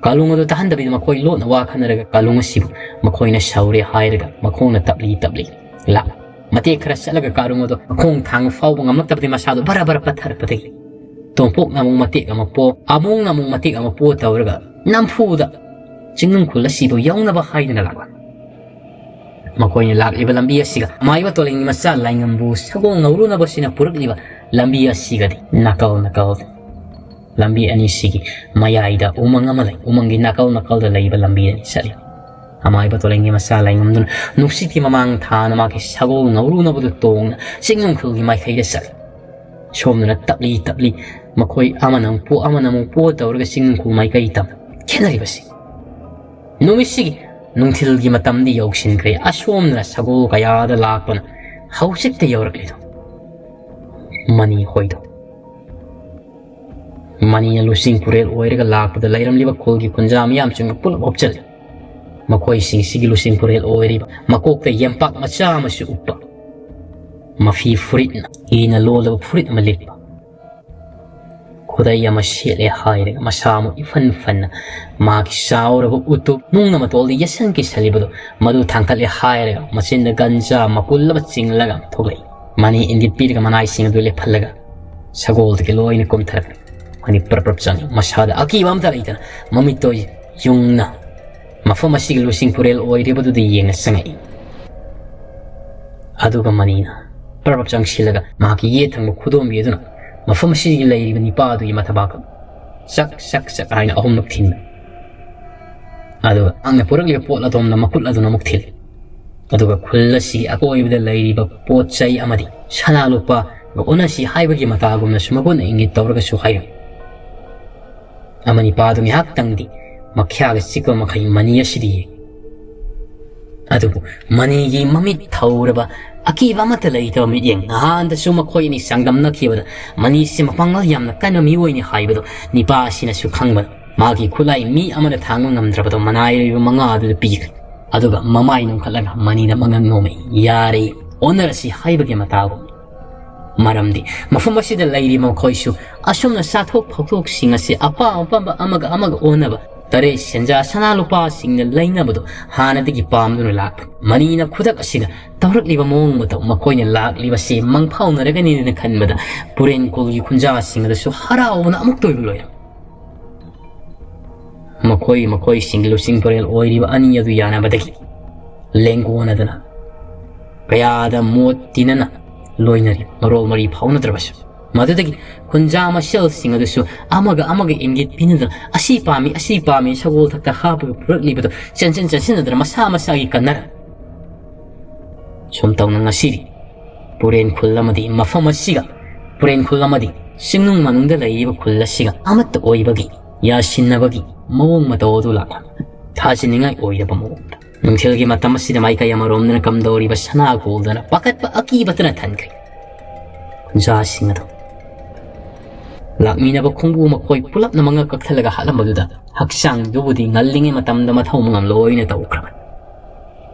ꯀꯥꯂꯨꯡ ꯑꯗꯨ ꯇꯥꯍꯟꯗꯕꯤꯗ ꯃꯈꯣꯏ ꯂꯣꯟꯅ ꯋꯥ ꯈꯟꯅꯔꯒ ꯀꯥꯂꯨꯡ ꯑꯁꯤꯕꯨ ꯃꯈꯣꯏꯅ ꯁꯧꯔꯦ ꯍꯥꯏꯔꯒ ꯃꯈꯣꯡꯅ ꯇꯞꯂꯤ ꯇꯞꯂꯤ ꯂꯥꯛ꯫ ꯃꯇꯦꯛ ꯈꯔ ꯆꯠꯂꯒ ꯀꯥꯂꯨꯡ ꯑꯗꯨ ꯃꯈꯣꯡ ꯊꯥꯡꯕ ꯐꯥꯎꯕ ꯉꯝꯂꯛꯇꯕꯗꯤ ꯃꯁꯥꯗꯨ ꯕꯔ ꯕꯔ ꯄꯠꯊꯔꯛꯄꯗꯒꯤ ꯇꯣꯝꯄꯣꯛꯅ ꯑꯃꯨꯛ ꯃꯇꯦꯛ ꯑꯃ ꯄꯣ, ꯑꯃꯨꯛꯅ ꯑꯃꯨꯛ ꯃꯇꯦꯛ ꯑꯃ ꯄꯣ ꯇꯧꯔꯒ ꯅꯝꯐꯨꯗ ꯆꯤꯡꯅꯨꯡ ꯈꯨꯜ ꯑꯁꯤꯕꯨ ꯌꯧꯅꯕ ꯍꯥꯏꯗꯨꯅ ꯂꯥꯛꯂꯝꯃꯤ꯫ ꯃꯈꯣꯏꯅ ꯂꯥꯛꯂꯤꯕ ꯂꯝꯕꯤ ꯑꯁꯤꯒ ꯑꯃꯥꯏꯕ ꯇꯣꯂꯦꯟꯒꯤ ꯃꯆꯥ ꯂꯥꯏꯉꯝꯕꯨ ꯁꯒꯣꯜ ꯉꯧꯔꯨꯅꯕꯁꯤꯅ ꯄꯨꯔꯛꯂꯤꯕ ꯂꯝꯕꯤ ꯑꯁꯤꯒꯗꯤ ꯅꯥꯀꯜ ꯅꯥꯀꯜ ꯂꯝꯕꯤ ꯑꯅꯤꯁꯤꯒꯤ ꯃꯌꯥꯏꯗ ꯎꯃꯪ ꯑꯃ ꯂꯩ꯫ ꯎꯃꯪꯒꯤ ꯅꯥꯀꯜ ꯅꯥꯀꯜꯗ ꯂꯩꯕ ꯂꯝꯕꯤ ꯑꯅꯤ ꯆꯠꯂꯤ꯫ ꯑꯃꯥꯏꯕ ꯇꯣꯂꯦꯟꯒꯤ ꯃꯆꯥ ꯂꯥꯏꯉꯝꯗꯨꯅ ꯅꯨꯡꯁꯤꯠꯀꯤ ꯃꯃꯥꯡ ꯊꯥꯅ ꯃꯥꯒꯤ ꯁꯒꯣꯜ ꯉꯧꯔꯨꯅꯕꯗꯨ ꯇꯣꯡꯅ ꯆꯤꯡꯅꯨꯡ ꯈꯨꯜꯒꯤ ꯃꯥꯏꯀꯩꯗ ꯆꯠꯂꯤ꯫ ꯁꯣꯝꯗꯅ ꯇꯞꯂꯤ ꯇꯞꯂꯤ ꯃꯈꯣꯏ ꯑꯃꯅ ꯑꯃꯨꯛ ꯄꯣ, ꯑꯃꯅ ꯑꯃꯨꯛ ꯄꯣ ꯇꯧꯔꯒ ꯆꯤꯡꯅꯨꯡ ꯈꯨꯜ ꯃꯥꯏꯀꯩ ꯇꯝ ꯈꯦꯠꯅꯔꯤꯕꯁꯤ꯫ ꯅꯨꯃꯤꯠꯁꯤꯒꯤ ꯅꯨꯡꯊꯤꯜꯒꯤ ꯃꯇꯝꯗꯤ ꯌꯧꯁꯤꯟꯈ꯭ꯔꯦ꯫ ꯑꯁꯣꯝꯗꯅ ꯁꯒꯣꯜ ꯀꯌꯥꯗ ꯂꯥꯛꯄꯅ ꯍꯧꯖꯤꯛꯇ ꯌꯧꯔꯛꯂꯤꯗꯣ ꯃꯅꯤ ꯍꯣꯏꯗꯣ꯫ ꯃꯅꯤꯅ ꯂꯨꯆꯤꯡ ꯄꯨꯔꯦꯜ ꯑꯣꯏꯔꯒ ꯂꯥꯛꯄꯗ ꯂꯩꯔꯝꯂꯤꯕ ꯈꯨꯜꯒꯤ ꯈꯨꯟꯖꯥ ꯃꯤꯌꯥꯝꯁꯤꯡꯒ ꯄꯨꯂꯞ ꯑꯣꯞꯆꯜꯂꯤ꯫ ꯃꯈꯣꯏꯁꯤꯡꯁꯤꯒꯤ ꯂꯨꯆꯤꯡ ꯄꯨꯔꯦꯜ ꯑꯣꯏꯔꯤꯕ ꯃꯀꯣꯛꯇ ꯌꯦꯝꯄꯥꯛ ꯃꯆꯥ ꯑꯃꯁꯨ ꯎꯞꯄ, ꯃꯐꯤ ꯐꯨꯔꯤꯠꯅ ꯏꯅ ꯂꯣꯜꯂꯕ ꯐꯨꯔꯤꯠ ꯑꯃ ꯂꯤꯠꯄ, ꯈꯨꯗꯩ ꯑꯃ ꯁꯦꯠꯂꯦ ꯍꯥꯏꯔꯒ ꯃꯁꯥ ꯑꯃꯨꯛ ꯏꯐꯟ ꯐꯟꯅ ꯃꯥꯒꯤ ꯆꯥꯎꯔꯕ ꯎꯇꯨꯞ ꯅꯨꯡꯅ ꯃꯇꯣꯜꯗ ꯌꯦꯠꯁꯟ ꯀꯤꯁꯜꯂꯤꯕꯗꯨ ꯃꯗꯨ ꯊꯥꯡꯀꯠꯂꯦ ꯍꯥꯏꯔꯒ ꯃꯆꯤꯟꯗ ꯒꯟꯖꯥ ꯃꯄꯨꯜ ꯑꯃ ꯆꯤꯡꯂꯒ ꯊꯣꯛꯂꯛꯏ꯫ ꯃꯅꯤ ꯏꯪꯒꯤꯠ ꯄꯤꯔꯒ ꯃꯅꯥꯏꯁꯤꯡ ꯑꯗꯨ ꯂꯦꯞꯍꯜꯂꯒ ꯁꯒꯣꯜꯗꯒꯤ ꯂꯣꯏꯅ ꯀꯨꯝꯊꯔꯛꯂꯤ꯫ ꯃꯅꯤ ꯄ꯭ꯔꯞ ꯄ꯭ꯔꯞ ꯆꯪꯉꯤ꯫ ꯃꯁꯥꯗ ꯑꯀꯤꯕ ꯑꯝꯇ ꯂꯩꯇꯅ ꯃꯃꯤꯠꯇꯣ ꯌꯨꯡꯅ ꯃꯐꯝ ꯑꯁꯤꯒꯤ ꯂꯨꯆꯤꯡ ꯄꯨꯔꯦꯜ ꯑꯣꯏꯔꯤꯕꯗꯨꯗ ꯌꯦꯡꯅ ꯆꯪꯉꯛꯏ꯫ ꯑꯗꯨꯒ ꯃꯅꯤꯅ ꯄ꯭ꯔꯞ ꯄ꯭ꯔꯞ ꯆꯪꯁꯤꯜꯂꯒ ꯃꯍꯥꯛꯀꯤ ꯌꯦꯠ ꯊꯪꯕ ꯈꯨꯗꯣꯝꯕꯤ ꯑꯗꯨꯅ ꯃꯐꯝ ꯑꯁꯤꯒꯤ ꯂꯩꯔꯤꯕ ꯅꯤꯄꯥ ꯑꯗꯨꯒꯤ ꯃꯊꯕꯥꯛꯇ ꯆꯛ ꯆꯛ ꯆꯛ ꯍꯥꯏꯅ ꯑꯍꯨꯝꯂꯛ ꯊꯤꯟꯕ꯫ ꯑꯗꯨꯒ ꯃꯍꯥꯛꯅ ꯄꯨꯔꯛꯂꯤꯕ ꯄꯣꯠ ꯑꯗꯣꯝꯗ ꯃꯈꯨꯠ ꯑꯗꯨꯅ ꯑꯃꯨꯛ ꯊꯤꯜꯂꯤ꯫ ꯑꯗꯨꯒ ꯈꯨꯜ ꯑꯁꯤꯒꯤ ꯑꯀꯣꯏꯕꯗ ꯂꯩꯔꯤꯕ ꯄꯣꯠ ꯆꯩ ꯑꯃꯗꯤ ꯁꯅꯥ ꯂꯨꯄꯥꯒ ꯑꯣꯟꯅꯁꯤ ꯍꯥꯏꯕꯒꯤ ꯃꯇꯥꯒꯨꯝꯅꯁꯨ ꯃꯒꯨꯟꯅ ꯏꯪꯒꯤꯠ ꯇꯧꯔꯒꯁꯨ ꯍꯥꯏꯔꯝꯃꯤ꯫ ꯑꯃꯅꯤ ꯄꯥꯗꯨ ꯉꯥꯏꯍꯥꯛꯇꯪꯗꯤ ꯃꯈ꯭ꯌꯥꯒ ꯆꯤꯛꯄ ꯃꯈꯩ ꯃꯅꯤ ꯑꯁꯤꯗꯤ ꯌꯦꯡꯉꯤ꯫ ꯑꯗꯨꯕꯨ ꯃꯅꯤꯒꯤ ꯃꯃꯤꯠ ꯊꯧꯔꯕ ꯑꯀꯤꯕ ꯑꯃꯠꯇ ꯂꯩꯇꯕ ꯃꯤꯠꯌꯦꯡ꯫ ꯅꯍꯥꯟꯗꯁꯨ ꯃꯈꯣꯏ ꯑꯅꯤ ꯆꯥꯡꯗꯝꯅꯈꯤꯕꯗ ꯃꯅꯤꯁꯤ ꯃꯄꯥꯡꯒꯜ ꯌꯥꯝꯅ ꯀꯟꯕ ꯃꯤꯑꯣꯏꯅꯤ ꯍꯥꯏꯕꯗꯨ ꯅꯤꯄꯥ ꯑꯁꯤꯅꯁꯨ ꯈꯪꯕꯅ ꯃꯥꯒꯤ ꯈꯨꯠꯂꯥꯏ ꯃꯤ ꯑꯃꯅ ꯊꯥꯡꯕ ꯉꯝꯗ꯭ꯔꯕꯗꯣ ꯃꯅꯥꯏꯔꯣꯏꯕ ꯃꯉꯥ ꯑꯗꯨꯗ ꯄꯤꯈ꯭ꯔꯦ꯫ ꯑꯗꯨꯒ ꯃꯃꯥꯏ ꯅꯣꯝꯈꯠꯂꯒ ꯃꯅꯤꯗ ꯃꯉꯛ ꯅꯣꯝꯃꯤ꯫ ꯌꯥꯔꯦ, ꯑꯣꯟꯅꯔꯁꯤ ꯍꯥꯏꯕꯒꯤ ꯃꯇꯥꯒꯨꯝ꯫ ꯃꯔꯝꯗꯤ ꯃꯐꯝ ꯑꯁꯤꯗ ꯂꯩꯔꯤꯕ ꯃꯈꯣꯏꯁꯨ ꯑꯁꯨꯝꯅ ꯆꯥꯊꯣꯛ ꯐꯥꯎꯊꯣꯛꯁꯤꯡ ꯑꯁꯤ ꯑꯄꯥꯝ ꯑꯄꯥꯝꯕ ꯑꯃꯒ ꯑꯃꯒ ꯑꯣꯟꯅꯕ ꯇꯔꯦꯠ ꯁꯦꯟꯖꯥ ꯁꯅꯥ ꯂꯨꯄꯥꯁꯤꯡꯅ ꯂꯩꯅꯕꯗꯨ ꯍꯥꯟꯅꯗꯒꯤ ꯄꯥꯝꯗꯨꯅ ꯂꯥꯛꯄ꯫ ꯃꯅꯤꯅ ꯈꯨꯗꯛ ꯑꯁꯤꯗ ꯇꯧꯔꯛꯂꯤꯕ ꯃꯑꯣꯡ ꯃꯇꯧ ꯃꯈꯣꯏꯅ ꯂꯥꯛꯂꯤꯕꯁꯤ ꯃꯪꯐꯥꯎꯅꯔꯒꯅꯤꯅ ꯈꯟꯕꯗ ꯄꯨꯔꯦꯟ ꯀꯨꯜꯒꯤ ꯈꯨꯟꯖꯥꯁꯤꯡ ꯑꯗꯨꯁꯨ ꯍꯔꯥꯎꯕꯅ ꯑꯃꯨꯛꯇ ꯑꯣꯏꯕ ꯂꯣꯏꯔꯦ꯫ ꯃꯈꯣꯏ ꯃꯈꯣꯏꯁꯤꯡꯒꯤ ꯂꯨꯆꯤꯡ ꯄꯨꯔꯦꯜ ꯑꯣꯏꯔꯤꯕ ꯑꯅꯤ ꯑꯗꯨ ꯌꯥꯅꯕꯗꯒꯤ ꯂꯦꯡꯒꯣꯟꯅꯗꯅ ꯀꯌꯥꯗ ꯃꯣꯠ ꯇꯤꯟꯅꯅ ꯂꯣꯏꯅꯔꯤ, ꯃꯔꯣꯜ ꯃꯔꯤ ꯐꯥꯎꯅꯗ꯭ꯔꯕꯁꯨ꯫ ꯃꯗꯨꯗꯒꯤ ꯈꯨꯟꯖꯥ ꯃꯁꯦꯜꯁꯤꯡ ꯑꯗꯨꯁꯨ ꯑꯃꯒ ꯑꯃꯒ ꯏꯪꯒꯤꯠ ꯄꯤꯅꯗꯅ ꯑꯁꯤ ꯄꯥꯝꯃꯤ, ꯑꯁꯤ ꯄꯥꯝꯃꯤ ꯁꯒꯣꯜ ꯊꯛꯇ ꯍꯥꯞꯄꯒ ꯄꯨꯔꯛꯂꯤꯕꯗꯨ ꯆꯦꯟꯁꯤꯟ ꯆꯦꯟꯁꯤꯟꯅꯗꯅ ꯃꯁꯥ ꯃꯁꯥꯒꯤ ꯀꯟꯅꯔ꯫ ꯁꯨꯝ ꯇꯧꯅ ꯉꯁꯤꯗꯤ ꯄꯨꯔꯦꯟ ꯈꯨꯜ ꯑꯃꯗꯤ ꯃꯐꯝ ꯑꯁꯤꯒ ꯄꯨꯔꯦꯟ ꯈꯨꯜ ꯑꯃꯗꯤ ꯆꯤꯡꯅꯨꯡ ꯃꯅꯨꯡꯗ ꯂꯩꯔꯤꯕ ꯈꯨꯜ ꯑꯁꯤꯒ ꯑꯃꯠꯇ ꯑꯣꯏꯕꯒꯤ ꯌꯥꯁꯤꯟꯅꯕꯒꯤ ꯃꯑꯣꯡ ꯃꯇꯧ ꯑꯗꯨ ꯂꯥꯛꯂꯝꯃꯤ꯫ ꯊꯥꯖꯅꯤꯡꯉꯥꯏ ꯑꯣꯏꯔꯕ ꯃꯑꯣꯡꯗ ꯅꯨꯡꯊꯤꯜꯒꯤ ꯃꯇꯝ ꯑꯁꯤꯗ ꯃꯥꯏꯀꯩ ꯑꯃꯔꯣꯝꯗꯅ ꯀꯝꯗꯧꯔꯤꯕ ꯁꯅꯥ ꯒꯣꯜꯗꯅ ꯄꯥꯈꯠꯄ ꯑꯀꯤꯕꯇꯅ ꯊꯟꯈ꯭ꯔꯦ꯫ ꯈꯨꯟꯖꯥꯁꯤꯡ ꯑꯗꯨ ꯂꯥꯛꯃꯤꯟꯅꯕ ꯈꯣꯡꯕꯨ ꯃꯈꯣꯏ ꯄꯨꯂꯞꯅ ꯃꯉꯛ ꯀꯛꯊꯠꯂꯒ ꯍꯥꯠꯂꯝꯕꯗꯨꯗ ꯍꯛꯆꯥꯡꯗꯨꯕꯨꯗꯤ ꯉꯜꯂꯤꯉꯩ ꯃꯇꯝꯗ ꯃꯊꯧ ꯃꯉꯝ ꯂꯣꯏꯅ ꯇꯧꯈ꯭ꯔꯕꯅꯤ꯫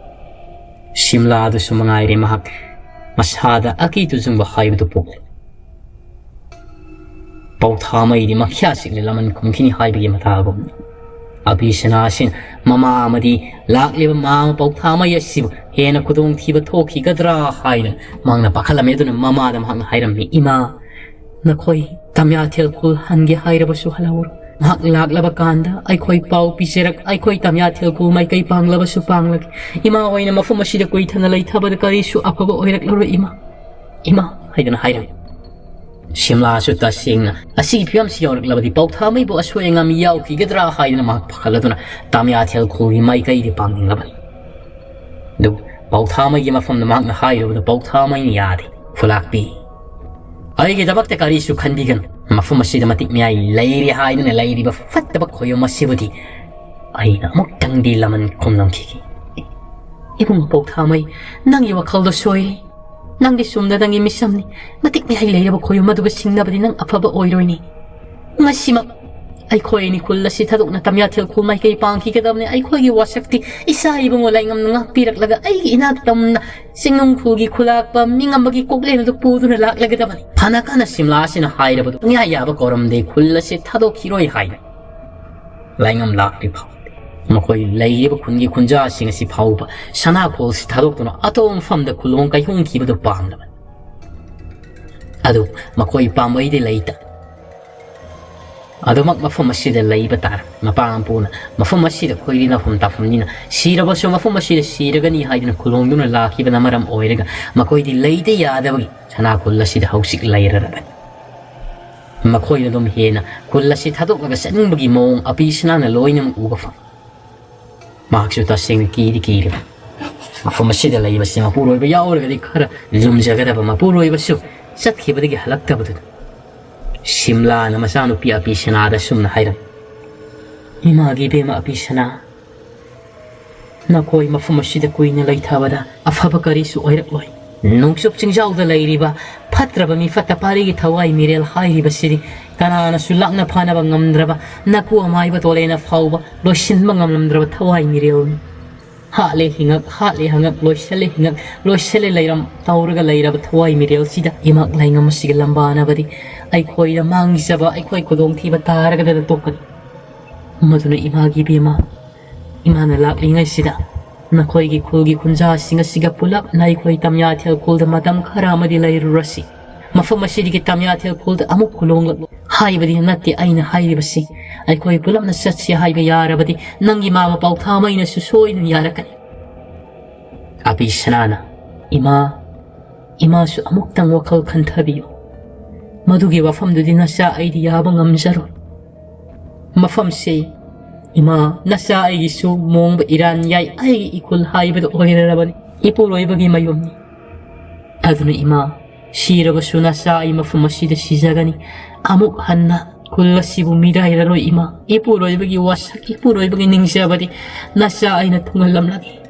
ꯁꯤꯝꯂꯥꯗꯨꯁꯨ ꯃꯉꯥꯏꯔꯦ, ꯃꯍꯥꯛ ꯃꯁꯥꯗ ꯑꯀꯤ ꯇꯨꯖꯨꯡꯕ ꯍꯥꯏꯕꯗꯨ ꯄꯣꯛꯂꯦ꯫ ꯄꯧꯊꯥ ꯃꯩꯗꯤ ꯃꯈ꯭ꯌꯥ ꯆꯤꯛꯂꯤ ꯂꯃꯟ ꯈꯨꯝꯈꯤꯅꯤ ꯍꯥꯏꯕꯒꯤ ꯃꯇꯥꯒꯨꯝꯅꯤ꯫ ꯑꯕꯤꯁꯅꯥꯁꯤꯅ ꯃꯃꯥ ꯑꯃꯗꯤ ꯂꯥꯛꯂꯤꯕ ꯃꯃꯥ ꯄꯧꯊꯥ ꯃꯩ ꯑꯁꯤꯕꯨ ꯍꯦꯟꯅ ꯈꯨꯗꯣꯡꯊꯤꯕ ꯊꯣꯛꯈꯤꯒꯗ꯭ꯔꯥ ꯍꯥꯏꯅ ꯃꯍꯥꯛꯅ ꯄꯥꯈꯠꯂꯝꯃꯤ꯫ ꯑꯗꯨꯅ ꯃꯃꯥꯗ ꯃꯍꯥꯛꯅ ꯍꯥꯏꯔꯝꯃꯤ, "ꯏꯃꯥ, ꯅꯈꯣꯏ ꯇꯝꯌꯥꯊꯦꯜ ꯈꯨꯜ ꯍꯟꯒꯦ ꯍꯥꯏꯔꯕꯁꯨ ꯍꯜꯍꯧꯔꯣ꯫ ꯃꯍꯥꯛ ꯂꯥꯛꯂꯕ ꯀꯥꯟꯗ ꯑꯩꯈꯣꯏ ꯄꯥꯎ ꯄꯤꯖꯔꯛ, ꯑꯩꯈꯣꯏ ꯇꯝꯌꯥꯊꯦꯜ ꯈꯨꯜ ꯃꯥꯏꯀꯩ ꯄꯥꯡꯂꯕꯁꯨ ꯄꯥꯡꯂꯒꯦ꯫ ꯏꯃꯥ ꯍꯣꯏꯅ ꯃꯐꯝ ꯑꯁꯤꯗ ꯀꯨꯏꯊꯅ ꯂꯩꯊꯕꯗ ꯀꯔꯤꯁꯨ ꯑꯐꯕ ꯑꯣꯏꯔꯛꯂꯔꯣꯏ ꯏꯃꯥ, ꯏꯃꯥ ꯍꯥꯏꯗꯨꯅ ꯍꯥꯏꯔꯝꯃꯤ꯫ ꯁꯤꯝꯂꯥꯁꯨ ꯇꯁꯦꯡꯅ ꯑꯁꯤꯒꯤ ꯐꯤꯕꯝꯁꯤ ꯌꯧꯔꯛꯂꯕꯗꯤ ꯄꯥꯎꯊꯥꯃꯩꯕꯨ ꯑꯁꯣꯏ ꯑꯉꯥꯝ ꯌꯥꯎꯈꯤꯒꯗ꯭ꯔꯥ ꯍꯥꯏꯗꯨꯅ ꯃꯍꯥꯛ ꯄꯥꯈꯠꯂꯗꯨꯅ ꯇꯝꯌꯥꯊꯦꯜ ꯈꯨꯜꯒꯤ ꯃꯥꯏꯀꯩꯗꯤ ꯄꯥꯡꯅꯤꯡꯂꯕꯅꯤ꯫ ꯑꯗꯨꯕꯨ ꯄꯥꯎꯊꯥꯃꯩꯒꯤ ꯃꯐꯝꯗ ꯃꯍꯥꯛꯅ ꯍꯥꯏꯔꯨꯕꯗ ꯄꯥꯎꯊꯥꯃꯩꯅ ꯌꯥꯗꯦ꯫ "ꯈꯨꯂꯥꯛꯄꯤ, ꯑꯩꯒꯤꯗꯃꯛꯇ ꯀꯔꯤꯁꯨ ꯈꯟꯕꯤꯒꯅꯨ꯫ ꯃꯐꯝ ꯑꯁꯤꯗ ꯃꯇꯤꯛ ꯃꯌꯥꯏ ꯂꯩꯔꯦ ꯍꯥꯏꯗꯨꯅ ꯂꯩꯔꯤꯕ ꯐꯠꯇꯕ ꯈꯣꯌꯣꯝ ꯑꯁꯤꯕꯨꯗꯤ ꯑꯩꯅ ꯑꯃꯨꯛꯇꯪꯗꯤ ꯂꯃꯟ ꯈꯨꯝꯂꯝꯈꯤꯒꯦ꯫" "ꯏꯕꯨꯡ ꯄꯥꯎꯊꯥꯃꯩ, ꯅꯪꯒꯤ ꯋꯥꯈꯜꯗꯣ ꯁꯣꯏꯔꯦ꯫ ꯅꯪꯗꯤ ꯆꯨꯝꯅꯗꯪꯒꯤ ꯃꯤꯁꯝꯅꯤ꯫ ꯃꯇꯤꯛ ꯃꯌꯥꯏ ꯂꯩꯔꯕ ꯈꯣꯌꯣꯝ ꯑꯗꯨꯒ ꯁꯤꯡꯅꯕꯗꯤ ꯅꯪ ꯑꯐꯕ ꯑꯣꯏꯔꯣꯏꯅꯦ꯫ ꯉꯁꯤꯃꯛ ꯑꯩꯈꯣꯏ ꯑꯅꯤ ꯈꯨꯜ ꯑꯁꯤ ꯊꯥꯗꯣꯛꯅ ꯇꯝꯌꯥꯊꯦꯜ ꯈꯨꯜ ꯃꯥꯏꯀꯩ ꯄꯥꯡꯈꯤꯒꯗꯕꯅꯤ꯫ ꯑꯩꯈꯣꯏꯒꯤ ꯋꯥꯁꯛꯇꯤ ꯏꯆꯥ ꯏꯕꯨꯡꯉꯣ ꯂꯥꯏꯉꯝꯅ ꯉꯥꯛꯄꯤꯔꯛꯂꯒ ꯑꯩꯒꯤ ꯏꯅꯥꯛ ꯇꯝꯅ ꯆꯤꯡꯅꯨꯡ ꯈꯨꯜꯒꯤ ꯈꯨꯂꯥꯛꯄ ꯃꯤꯉꯝꯕꯒꯤ ꯀꯣꯛꯂꯦꯟ ꯑꯗꯨ ꯄꯨꯗꯨꯅ ꯂꯥꯛꯂꯒꯗꯕꯅꯤ꯫" ꯐꯅ ꯀꯟꯅ ꯁꯤꯝꯂꯥ ꯑꯁꯤꯅ ꯍꯥꯏꯔꯕꯗꯨ ꯄꯪꯌꯥ ꯌꯥꯕ ꯀꯧꯔꯝꯗꯦ꯫ ꯈꯨꯜ ꯑꯁꯤ ꯊꯥꯗꯣꯛꯈꯤꯔꯣꯏ ꯍꯥꯏꯅ ꯂꯥꯏꯉꯝ ꯂꯥꯛꯂꯤ ꯐꯥꯎ ꯃꯈꯣꯏ ꯂꯩꯔꯤꯕ ꯈꯨꯟꯒꯤ ꯈꯨꯟꯖꯥꯁꯤꯡ ꯑꯁꯤ ꯐꯥꯎꯕ ꯁꯅꯥꯈꯣꯜꯁꯤ ꯊꯥꯗꯣꯛꯇꯨꯅ ꯑꯇꯣꯞꯄ ꯃꯐꯝꯗ ꯈꯨꯂꯣꯡ ꯀꯩꯍꯣꯡꯈꯤꯕꯗꯨ ꯄꯥꯝꯂꯕꯅꯤ꯫ ꯑꯗꯨ ꯃꯈꯣꯏ ꯄꯥꯝꯕꯩꯗꯤ ꯂꯩꯇ꯫ ꯑꯗꯨꯃꯛ ꯃꯐꯝ ꯑꯁꯤꯗ ꯂꯩꯕ ꯇꯥꯔꯦ꯫ ꯃꯄꯥ ꯃꯄꯨꯅ ꯃꯐꯝ ꯑꯁꯤꯗ ꯈꯣꯏꯔꯤ ꯅꯐꯝ ꯇꯥꯐꯝꯅꯤꯅ ꯁꯤꯔꯕꯁꯨ ꯃꯐꯝ ꯑꯁꯤꯗ ꯁꯤꯔꯒꯅꯤ ꯍꯥꯏꯗꯨꯅ ꯈꯨꯂꯣꯡꯗꯨꯅ ꯂꯥꯛꯈꯤꯕꯅ ꯃꯔꯝ ꯑꯣꯏꯔꯒ ꯃꯈꯣꯏꯗꯤ ꯂꯩꯇ ꯌꯥꯗꯕꯒꯤ ꯁꯅꯥ ꯈꯨꯜ ꯑꯁꯤꯗ ꯍꯧꯖꯤꯛ ꯂꯩꯔꯔꯕꯅꯤ꯫ ꯃꯈꯣꯏꯅ ꯑꯗꯨꯝ ꯍꯦꯟꯅ ꯈꯨꯜ ꯑꯁꯤ ꯊꯥꯗꯣꯛꯂꯒ ꯆꯠꯅꯤꯡꯕꯒꯤ ꯃꯑꯣꯡ ꯑꯄꯤ ꯁꯅꯥꯅ ꯂꯣꯏꯅꯃꯛ ꯎꯕ ꯐꯪ꯫ ꯃꯍꯥꯛꯁꯨ ꯇꯁꯦꯡꯅ ꯀꯤꯗꯤ ꯀꯤꯔꯤꯕ꯫ ꯃꯐꯝ ꯑꯁꯤꯗ ꯂꯩꯕꯁꯤ ꯃꯄꯨꯔꯣꯏꯕ ꯌꯥꯎꯔꯒꯗꯤ ꯈꯔ ꯂꯨꯝꯖꯒꯗꯕ, ꯃꯄꯨꯔꯣꯏꯕꯁꯨ ꯆꯠꯈꯤꯕꯗꯒꯤ ꯍꯜꯂꯛꯇꯕꯗꯨꯗ꯫ ꯁꯤꯝꯂꯥꯅ ꯃꯆꯥꯅꯨꯄꯤ ꯑꯄꯤ ꯁꯅꯥꯗ ꯑꯁꯨꯝꯅ ꯍꯥꯏꯔꯝꯃꯤ, "ꯏꯃꯥꯒꯤ ꯏꯕꯦꯝꯃ ꯑꯄꯤ ꯁꯅꯥ, ꯅꯈꯣꯏ ꯃꯐꯝ ꯑꯁꯤꯗ ꯀꯨꯏꯅ ꯂꯩꯊꯕꯗ ꯑꯐꯕ ꯀꯔꯤꯁꯨ ꯑꯣꯏꯔꯛꯂꯣꯏ꯫ ꯅꯣꯡꯆꯨꯞ ꯆꯤꯡꯖꯥꯎꯗ ꯂꯩꯔꯤꯕ ꯐꯠꯇ꯭ꯔꯕ ꯃꯤ ꯐꯠꯇ ꯄꯥꯔꯤꯒꯤ ꯊꯋꯥꯏ ꯃꯤꯔꯦꯜ ꯍꯥꯏꯔꯤꯕꯁꯤꯗꯤ ꯀꯅꯥꯅꯁꯨ ꯂꯥꯛꯅ ꯐꯥꯅꯕ ꯉꯝꯗ꯭ꯔꯕ ꯅꯀꯨ ꯑꯃꯥꯏꯕ ꯇꯣꯂꯦꯅ ꯐꯥꯎꯕ ꯂꯣꯏꯁꯤꯟꯕ ꯉꯝꯂꯝꯗ꯭ꯔꯕ ꯊꯋꯥꯏ ꯃꯤꯔꯦꯜꯅꯤ꯫ ꯍꯥꯠꯂꯦ ꯍꯤꯡꯉꯛ, ꯍꯥꯠꯂꯦ ꯍꯪꯉꯛ, ꯂꯣꯏꯁꯤꯜꯂꯦ ꯍꯤꯡꯉꯛ, ꯂꯣꯏꯁꯤꯜꯂꯦ ꯂꯩꯔꯝ ꯇꯧꯔꯒ ꯂꯩꯔꯕ ꯊꯋꯥꯏ ꯃꯤꯔꯦꯜꯁꯤꯗ ꯏꯃꯥꯛ ꯂꯥꯏꯉꯝ ꯑꯁꯤꯒ ꯂꯝꯕꯥꯅꯕꯗꯤ ꯑꯩꯈꯣꯏꯗ ꯃꯥꯡꯖꯕ, ꯑꯩꯈꯣꯏ ꯈꯨꯗꯣꯡꯊꯤꯕ ꯇꯥꯔꯒꯗ ꯇꯣꯛꯀꯅꯤ꯫ ꯃꯗꯨꯅ ꯏꯃꯥꯒꯤ ꯏꯕꯦꯝꯃ, ꯏꯃꯥꯅ ꯂꯥꯛꯂꯤꯉꯩꯁꯤꯗ ꯅꯈꯣꯏꯒꯤ ꯈꯨꯜꯒꯤ ꯈꯨꯟꯖꯥꯁꯤꯡ ꯑꯁꯤꯒ ꯄꯨꯂꯞꯅ ꯑꯩꯈꯣꯏ ꯇꯝꯌꯥꯊꯦꯜ ꯈꯨꯜꯗ ꯃꯇꯝ ꯈꯔ ꯑꯃꯗꯤ ꯂꯩꯔꯨꯔꯁꯤ꯫ ꯃꯐꯝ ꯑꯁꯤꯗꯒꯤ ꯇꯝꯌꯥꯊꯦꯜ ꯈꯨꯜꯗ ꯑꯃꯨꯛ ꯈꯨꯂꯣꯡꯂꯛꯂꯣ ꯍꯥꯏꯕꯗꯤ ꯅꯠꯇꯦ ꯑꯩꯅ ꯍꯥꯏꯔꯤꯕꯁꯤ꯫ ꯑꯩꯈꯣꯏ ꯄꯨꯂꯞꯅ ꯆꯠꯁꯤ ꯍꯥꯏꯕ ꯌꯥꯔꯕꯗꯤ ꯅꯪꯒꯤ ꯃꯥꯃ ꯄꯥꯎꯊꯥꯃꯩꯅꯁꯨ ꯁꯣꯏꯗꯅ ꯌꯥꯔꯛꯀꯅꯤ꯫ ꯑꯕꯤꯁꯅꯥꯅ, "ꯏꯃꯥ, ꯏꯃꯥꯁꯨ ꯑꯃꯨꯛꯇꯪ ꯋꯥꯈꯜ ꯈꯟꯊꯕꯤꯌꯨ꯫ ꯃꯗꯨꯒꯤ ꯋꯥꯐꯝꯗꯨꯗꯤ ꯅꯆꯥ ꯑꯩꯗꯤ ꯌꯥꯕ ꯉꯝꯖꯔꯣꯏ꯫ ꯃꯐꯝꯁꯤ, ꯏꯃꯥ, ꯅꯆꯥ ꯑꯩꯒꯤꯁꯨ ꯃꯣꯡꯕ ꯏꯔꯥꯟ ꯌꯥꯏ ꯑꯩꯒꯤ ꯏꯈꯨꯜ ꯍꯥꯏꯕꯗꯨ ꯑꯣꯏꯔꯔꯕꯅꯤ꯫ ꯏꯄꯨꯔꯣꯏꯕꯒꯤ ꯃꯌꯨꯝꯅꯤ꯫ ꯑꯗꯨꯅ ꯏꯃꯥ, ꯁꯤꯔꯕꯁꯨ ꯅꯆꯥ ꯑꯩ ꯃꯐꯝ ꯑꯁꯤꯗ ꯁꯤꯖꯒꯅꯤ꯫ ꯑꯃꯨꯛ ꯍꯟꯅ ꯈꯨꯜ ꯑꯁꯤꯕꯨ ꯃꯤꯔꯥꯏꯔꯔꯣꯏ ꯏꯃꯥ꯫ ꯏꯄꯨꯔꯣꯏꯕꯒꯤ ꯋꯥꯁꯛ, ꯏꯄꯨꯔꯣꯏꯕꯒꯤ ꯅꯤꯡꯖꯕꯗꯤ ꯅꯆꯥ ꯑꯩꯅ ꯊꯨꯡꯍꯜꯂꯝꯂꯒꯦ꯫"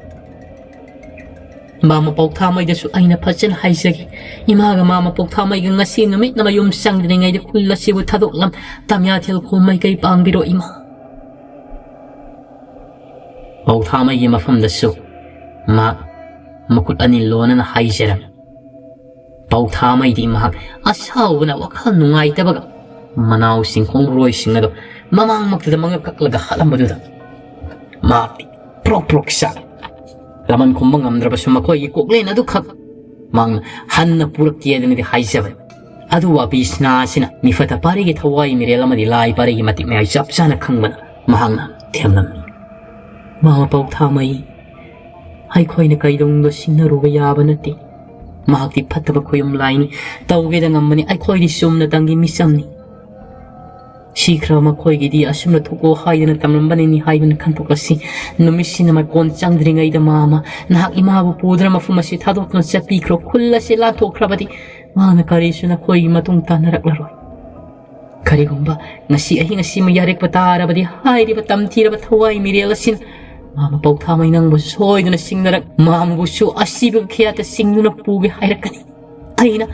ꯃꯥꯃ ꯄꯥꯎꯊꯥꯃꯩꯗꯁꯨ ꯑꯩꯅ ꯐꯖꯅ ꯍꯥꯏꯖꯒꯦ꯫ ꯏꯃꯥꯒ ꯃꯥꯃ ꯄꯥꯎꯊꯥꯃꯩꯒ ꯉꯁꯤ ꯅꯨꯃꯤꯠꯅ ꯃꯌꯨꯝ ꯆꯪꯗ꯭ꯔꯤꯉꯩꯗ ꯈꯨꯜ ꯑꯁꯤꯕꯨ ꯊꯥꯗꯣꯛꯂꯝ ꯇꯝꯌꯥꯊꯦꯜ ꯈꯨꯜ ꯃꯥꯏꯀꯩ ꯄꯥꯡꯕꯤꯔꯣ ꯏꯃꯥ꯫ ꯄꯥꯎꯊꯥꯃꯩꯒꯤ ꯃꯐꯝꯗꯁꯨ ꯃꯍꯥꯛ ꯃꯈꯨꯠ ꯑꯅꯤ ꯂꯣꯟꯅꯅ ꯍꯥꯏꯖꯔꯝꯃꯤ꯫ ꯄꯥꯎꯊꯥꯃꯩꯗꯤ ꯃꯍꯥꯛ ꯑꯁꯥꯎꯕꯅ ꯋꯥꯈꯜ ꯅꯨꯡꯉꯥꯏꯇꯕꯒ ꯃꯅꯥꯎꯁꯤꯡ ꯈꯣꯡꯂꯣꯏꯁꯤꯡ ꯑꯗꯨ ꯃꯃꯥꯡꯃꯛꯇꯗ ꯃꯉꯛ ꯀꯛꯂꯒ ꯍꯥꯠꯂꯝꯕꯗꯨꯗ ꯃꯍꯥꯛꯇꯤ ꯄ꯭ꯔꯣꯛ ꯄ꯭ꯔꯣꯛ ꯆꯥꯛꯏ꯫ ꯂꯃꯟ ꯈꯨꯝꯕ ꯉꯝꯗ꯭ꯔꯕꯁꯨ ꯃꯈꯣꯏꯒꯤ ꯀꯣꯛꯂꯦꯟ ꯑꯗꯨꯈꯛ ꯃꯍꯥꯛꯅ ꯍꯟꯅ ꯄꯨꯔꯛꯀꯦꯗꯅꯗꯤ ꯍꯥꯏꯖꯕꯅꯤ꯫ ꯑꯗꯨꯕꯨ ꯑꯕꯤꯁꯅꯥ ꯑꯁꯤꯅ ꯃꯤꯐꯠꯇ ꯄꯥꯔꯤꯒꯤ ꯊꯋꯥꯏ ꯃꯤꯔꯦꯜ ꯑꯃꯗꯤ ꯂꯥꯏ ꯄꯥꯔꯤꯒꯤ ꯃꯇꯤꯛ ꯃꯌꯥꯏ ꯆꯞ ꯆꯥꯅ ꯈꯪꯕꯅ ꯃꯍꯥꯛꯅ ꯊꯦꯝꯂꯝꯃꯤ꯫ ꯃꯥꯃ ꯄꯥꯎꯊꯥꯃꯩ, ꯑꯩꯈꯣꯏꯅ ꯀꯩꯗꯧꯅꯨꯡꯗ ꯁꯤꯡꯅꯔꯨꯕ ꯌꯥꯕ ꯅꯠꯇꯦ꯫ ꯃꯍꯥꯛꯇꯤ ꯐꯠꯇꯕ ꯈꯨꯌꯨꯝ ꯂꯥꯏꯅꯤ꯫ ꯇꯧꯒꯦꯗ ꯉꯝꯕꯅꯤ꯫ ꯑꯩꯈꯣꯏꯗꯤ ꯆꯨꯝꯅ ꯇꯪꯒꯤ ꯃꯤꯆꯝꯅꯤ꯫ ꯁꯤꯈ꯭ꯔꯕ ꯃꯈꯣꯏꯒꯤꯗꯤ ꯑꯁꯨꯝꯅ ꯊꯣꯛꯂꯣ ꯍꯥꯏꯗꯅ ꯇꯝꯂꯝꯕꯅꯤꯅꯤ ꯍꯥꯏꯗꯨꯅ ꯈꯟꯗꯣꯛꯂꯁꯤ꯫ ꯅꯨꯃꯤꯠꯁꯤꯅ ꯃꯀꯣꯟ ꯆꯪꯗ꯭ꯔꯤꯉꯩꯗ ꯃꯥꯃ ꯅꯍꯥꯛ ꯏꯃꯥꯕꯨ ꯄꯨꯗꯨꯅ ꯃꯐꯝ ꯑꯁꯤ ꯊꯥꯗꯣꯛꯇꯨꯅ ꯆꯠꯄꯤꯈ꯭ꯔꯣ꯫ ꯈꯨꯜ ꯑꯁꯤ ꯂꯥꯟꯊꯣꯛꯈ꯭ꯔꯕꯗꯤ ꯃꯥꯅ ꯀꯔꯤꯁꯨ ꯅꯈꯣꯏꯒꯤ ꯃꯇꯨꯡ ꯇꯥꯅꯔꯛꯂꯔꯣꯏ꯫ ꯀꯔꯤꯒꯨꯝꯕ ꯉꯁꯤ ꯑꯍꯤꯡ ꯑꯁꯤꯃ ꯌꯥꯔꯛꯄ ꯇꯥꯔꯕꯗꯤ ꯍꯥꯏꯔꯤꯕ ꯇꯝꯊꯤꯔꯕ ꯊꯋꯥꯏ ꯃꯤꯔꯦꯜ ꯑꯁꯤꯅ ꯃꯥꯃ ꯄꯥꯎꯊꯥꯃꯩ ꯅꯪꯕꯨ ꯁꯣꯏꯗꯨꯅ ꯁꯤꯡꯅꯔꯛ ꯃꯥꯃꯕꯨꯁꯨ ꯑꯁꯤꯕꯒ ꯈꯌꯥꯠꯇ ꯁꯤꯡꯗꯨꯅ ꯄꯨꯒꯦ ꯍꯥꯏꯔꯛꯀꯅꯤ꯫ ꯑꯩꯅ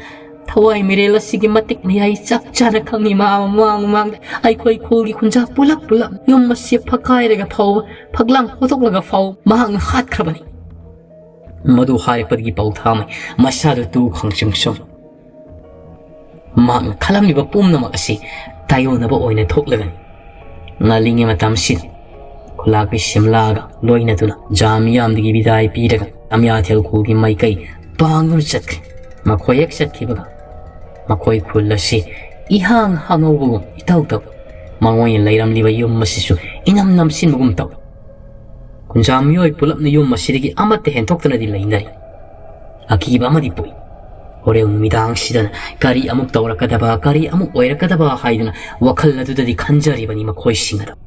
ꯊꯋꯥꯏ ꯃꯤꯔꯦꯜ ꯑꯁꯤꯒꯤ ꯃꯇꯤꯛ ꯃꯌꯥꯏ ꯆꯞ ꯆꯥꯅ ꯈꯪꯉꯤ꯫ ꯃꯥꯃ ꯃꯃꯥꯡ ꯃꯃꯥꯡꯗ ꯑꯩꯈꯣꯏ ꯈꯨꯜꯒꯤ ꯈꯨꯟꯖꯥ ꯄꯨꯂꯞ ꯄꯨꯂꯞ ꯌꯨꯝ ꯑꯁꯤ ꯐꯛꯀꯥꯏꯔꯒ ꯐꯥꯎꯕ, ꯐꯛꯂꯥꯡ ꯐꯣꯠꯇꯣꯛꯂꯒ ꯐꯥꯎꯕ ꯃꯍꯥꯛꯅ ꯍꯥꯠꯈ꯭ꯔꯕꯅꯤ꯫ ꯃꯗꯨ ꯍꯥꯏꯔꯛꯄꯗꯒꯤ ꯄꯥꯎꯊꯥꯃꯩ ꯃꯁꯥꯗꯨ ꯇꯨ ꯈꯪꯆꯨꯡ ꯆꯨꯡ꯫ ꯃꯍꯥꯛꯅ ꯈꯜꯂꯝꯂꯤꯕ ꯄꯨꯝꯅꯃꯛ ꯑꯁꯤ ꯇꯥꯏꯑꯣꯟꯅꯕ ꯑꯣꯏꯅ ꯊꯣꯛꯂꯒꯅꯤ꯫ ꯉꯜꯂꯤꯉꯩ ꯃꯇꯝꯁꯤꯗ ꯈꯨꯂꯥꯛꯄꯤ ꯁꯤꯝꯂꯥꯒ ꯂꯣꯏꯅꯗꯨꯅ ꯖꯥ ꯃꯤꯌꯥꯝꯗꯒꯤ ꯕꯤꯗꯥꯏ ꯄꯤꯔꯒ ꯇꯝꯌꯥꯊꯦꯜ ꯈꯨꯜꯒꯤ ꯃꯥꯏꯀꯩ ꯄꯥꯡꯗꯨꯅ ꯆꯠꯈ꯭ꯔꯦ꯫ ꯃꯈꯣꯏ ꯍꯦꯛ ꯆꯠꯈꯤꯕꯒ ꯃꯈꯣꯏ ꯈꯨꯜ ꯑꯁꯤ ꯏꯍꯥꯡ ꯍꯥꯡꯍꯧꯕꯒꯨꯝ ꯏꯇꯧ ꯇꯧꯏ꯫ ꯃꯈꯣꯏꯅ ꯂꯩꯔꯝꯂꯤꯕ ꯌꯨꯝ ꯑꯁꯤꯁꯨ ꯏꯅꯝ ꯅꯝꯁꯤꯟꯕꯒꯨꯝ ꯇꯧꯏ꯫ ꯈꯨꯟꯖꯥ ꯃꯤꯑꯣꯏ ꯄꯨꯂꯞꯅ ꯌꯨꯝ ꯑꯁꯤꯗꯒꯤ ꯑꯃꯠꯇ ꯍꯦꯟꯗꯣꯛꯇꯅꯗꯤ ꯂꯩꯅꯔꯤ꯫ ꯑꯀꯤꯕ ꯑꯃꯗꯤ ꯄꯣꯛꯏ꯫ ꯍꯣꯔꯦꯟ ꯅꯨꯃꯤꯗꯥꯡꯁꯤꯗꯅ ꯀꯔꯤ ꯑꯃꯨꯛ ꯇꯧꯔꯛꯀꯗꯕ, ꯀꯔꯤ ꯑꯃꯨꯛ ꯑꯣꯏꯔꯛꯀꯗꯕ ꯍꯥꯏꯗꯨꯅ ꯋꯥꯈꯜ ꯑꯗꯨꯗꯗꯤ ꯈꯟꯖꯔꯤꯕꯅꯤ ꯃꯈꯣꯏꯁꯤꯡ ꯑꯗꯨ꯫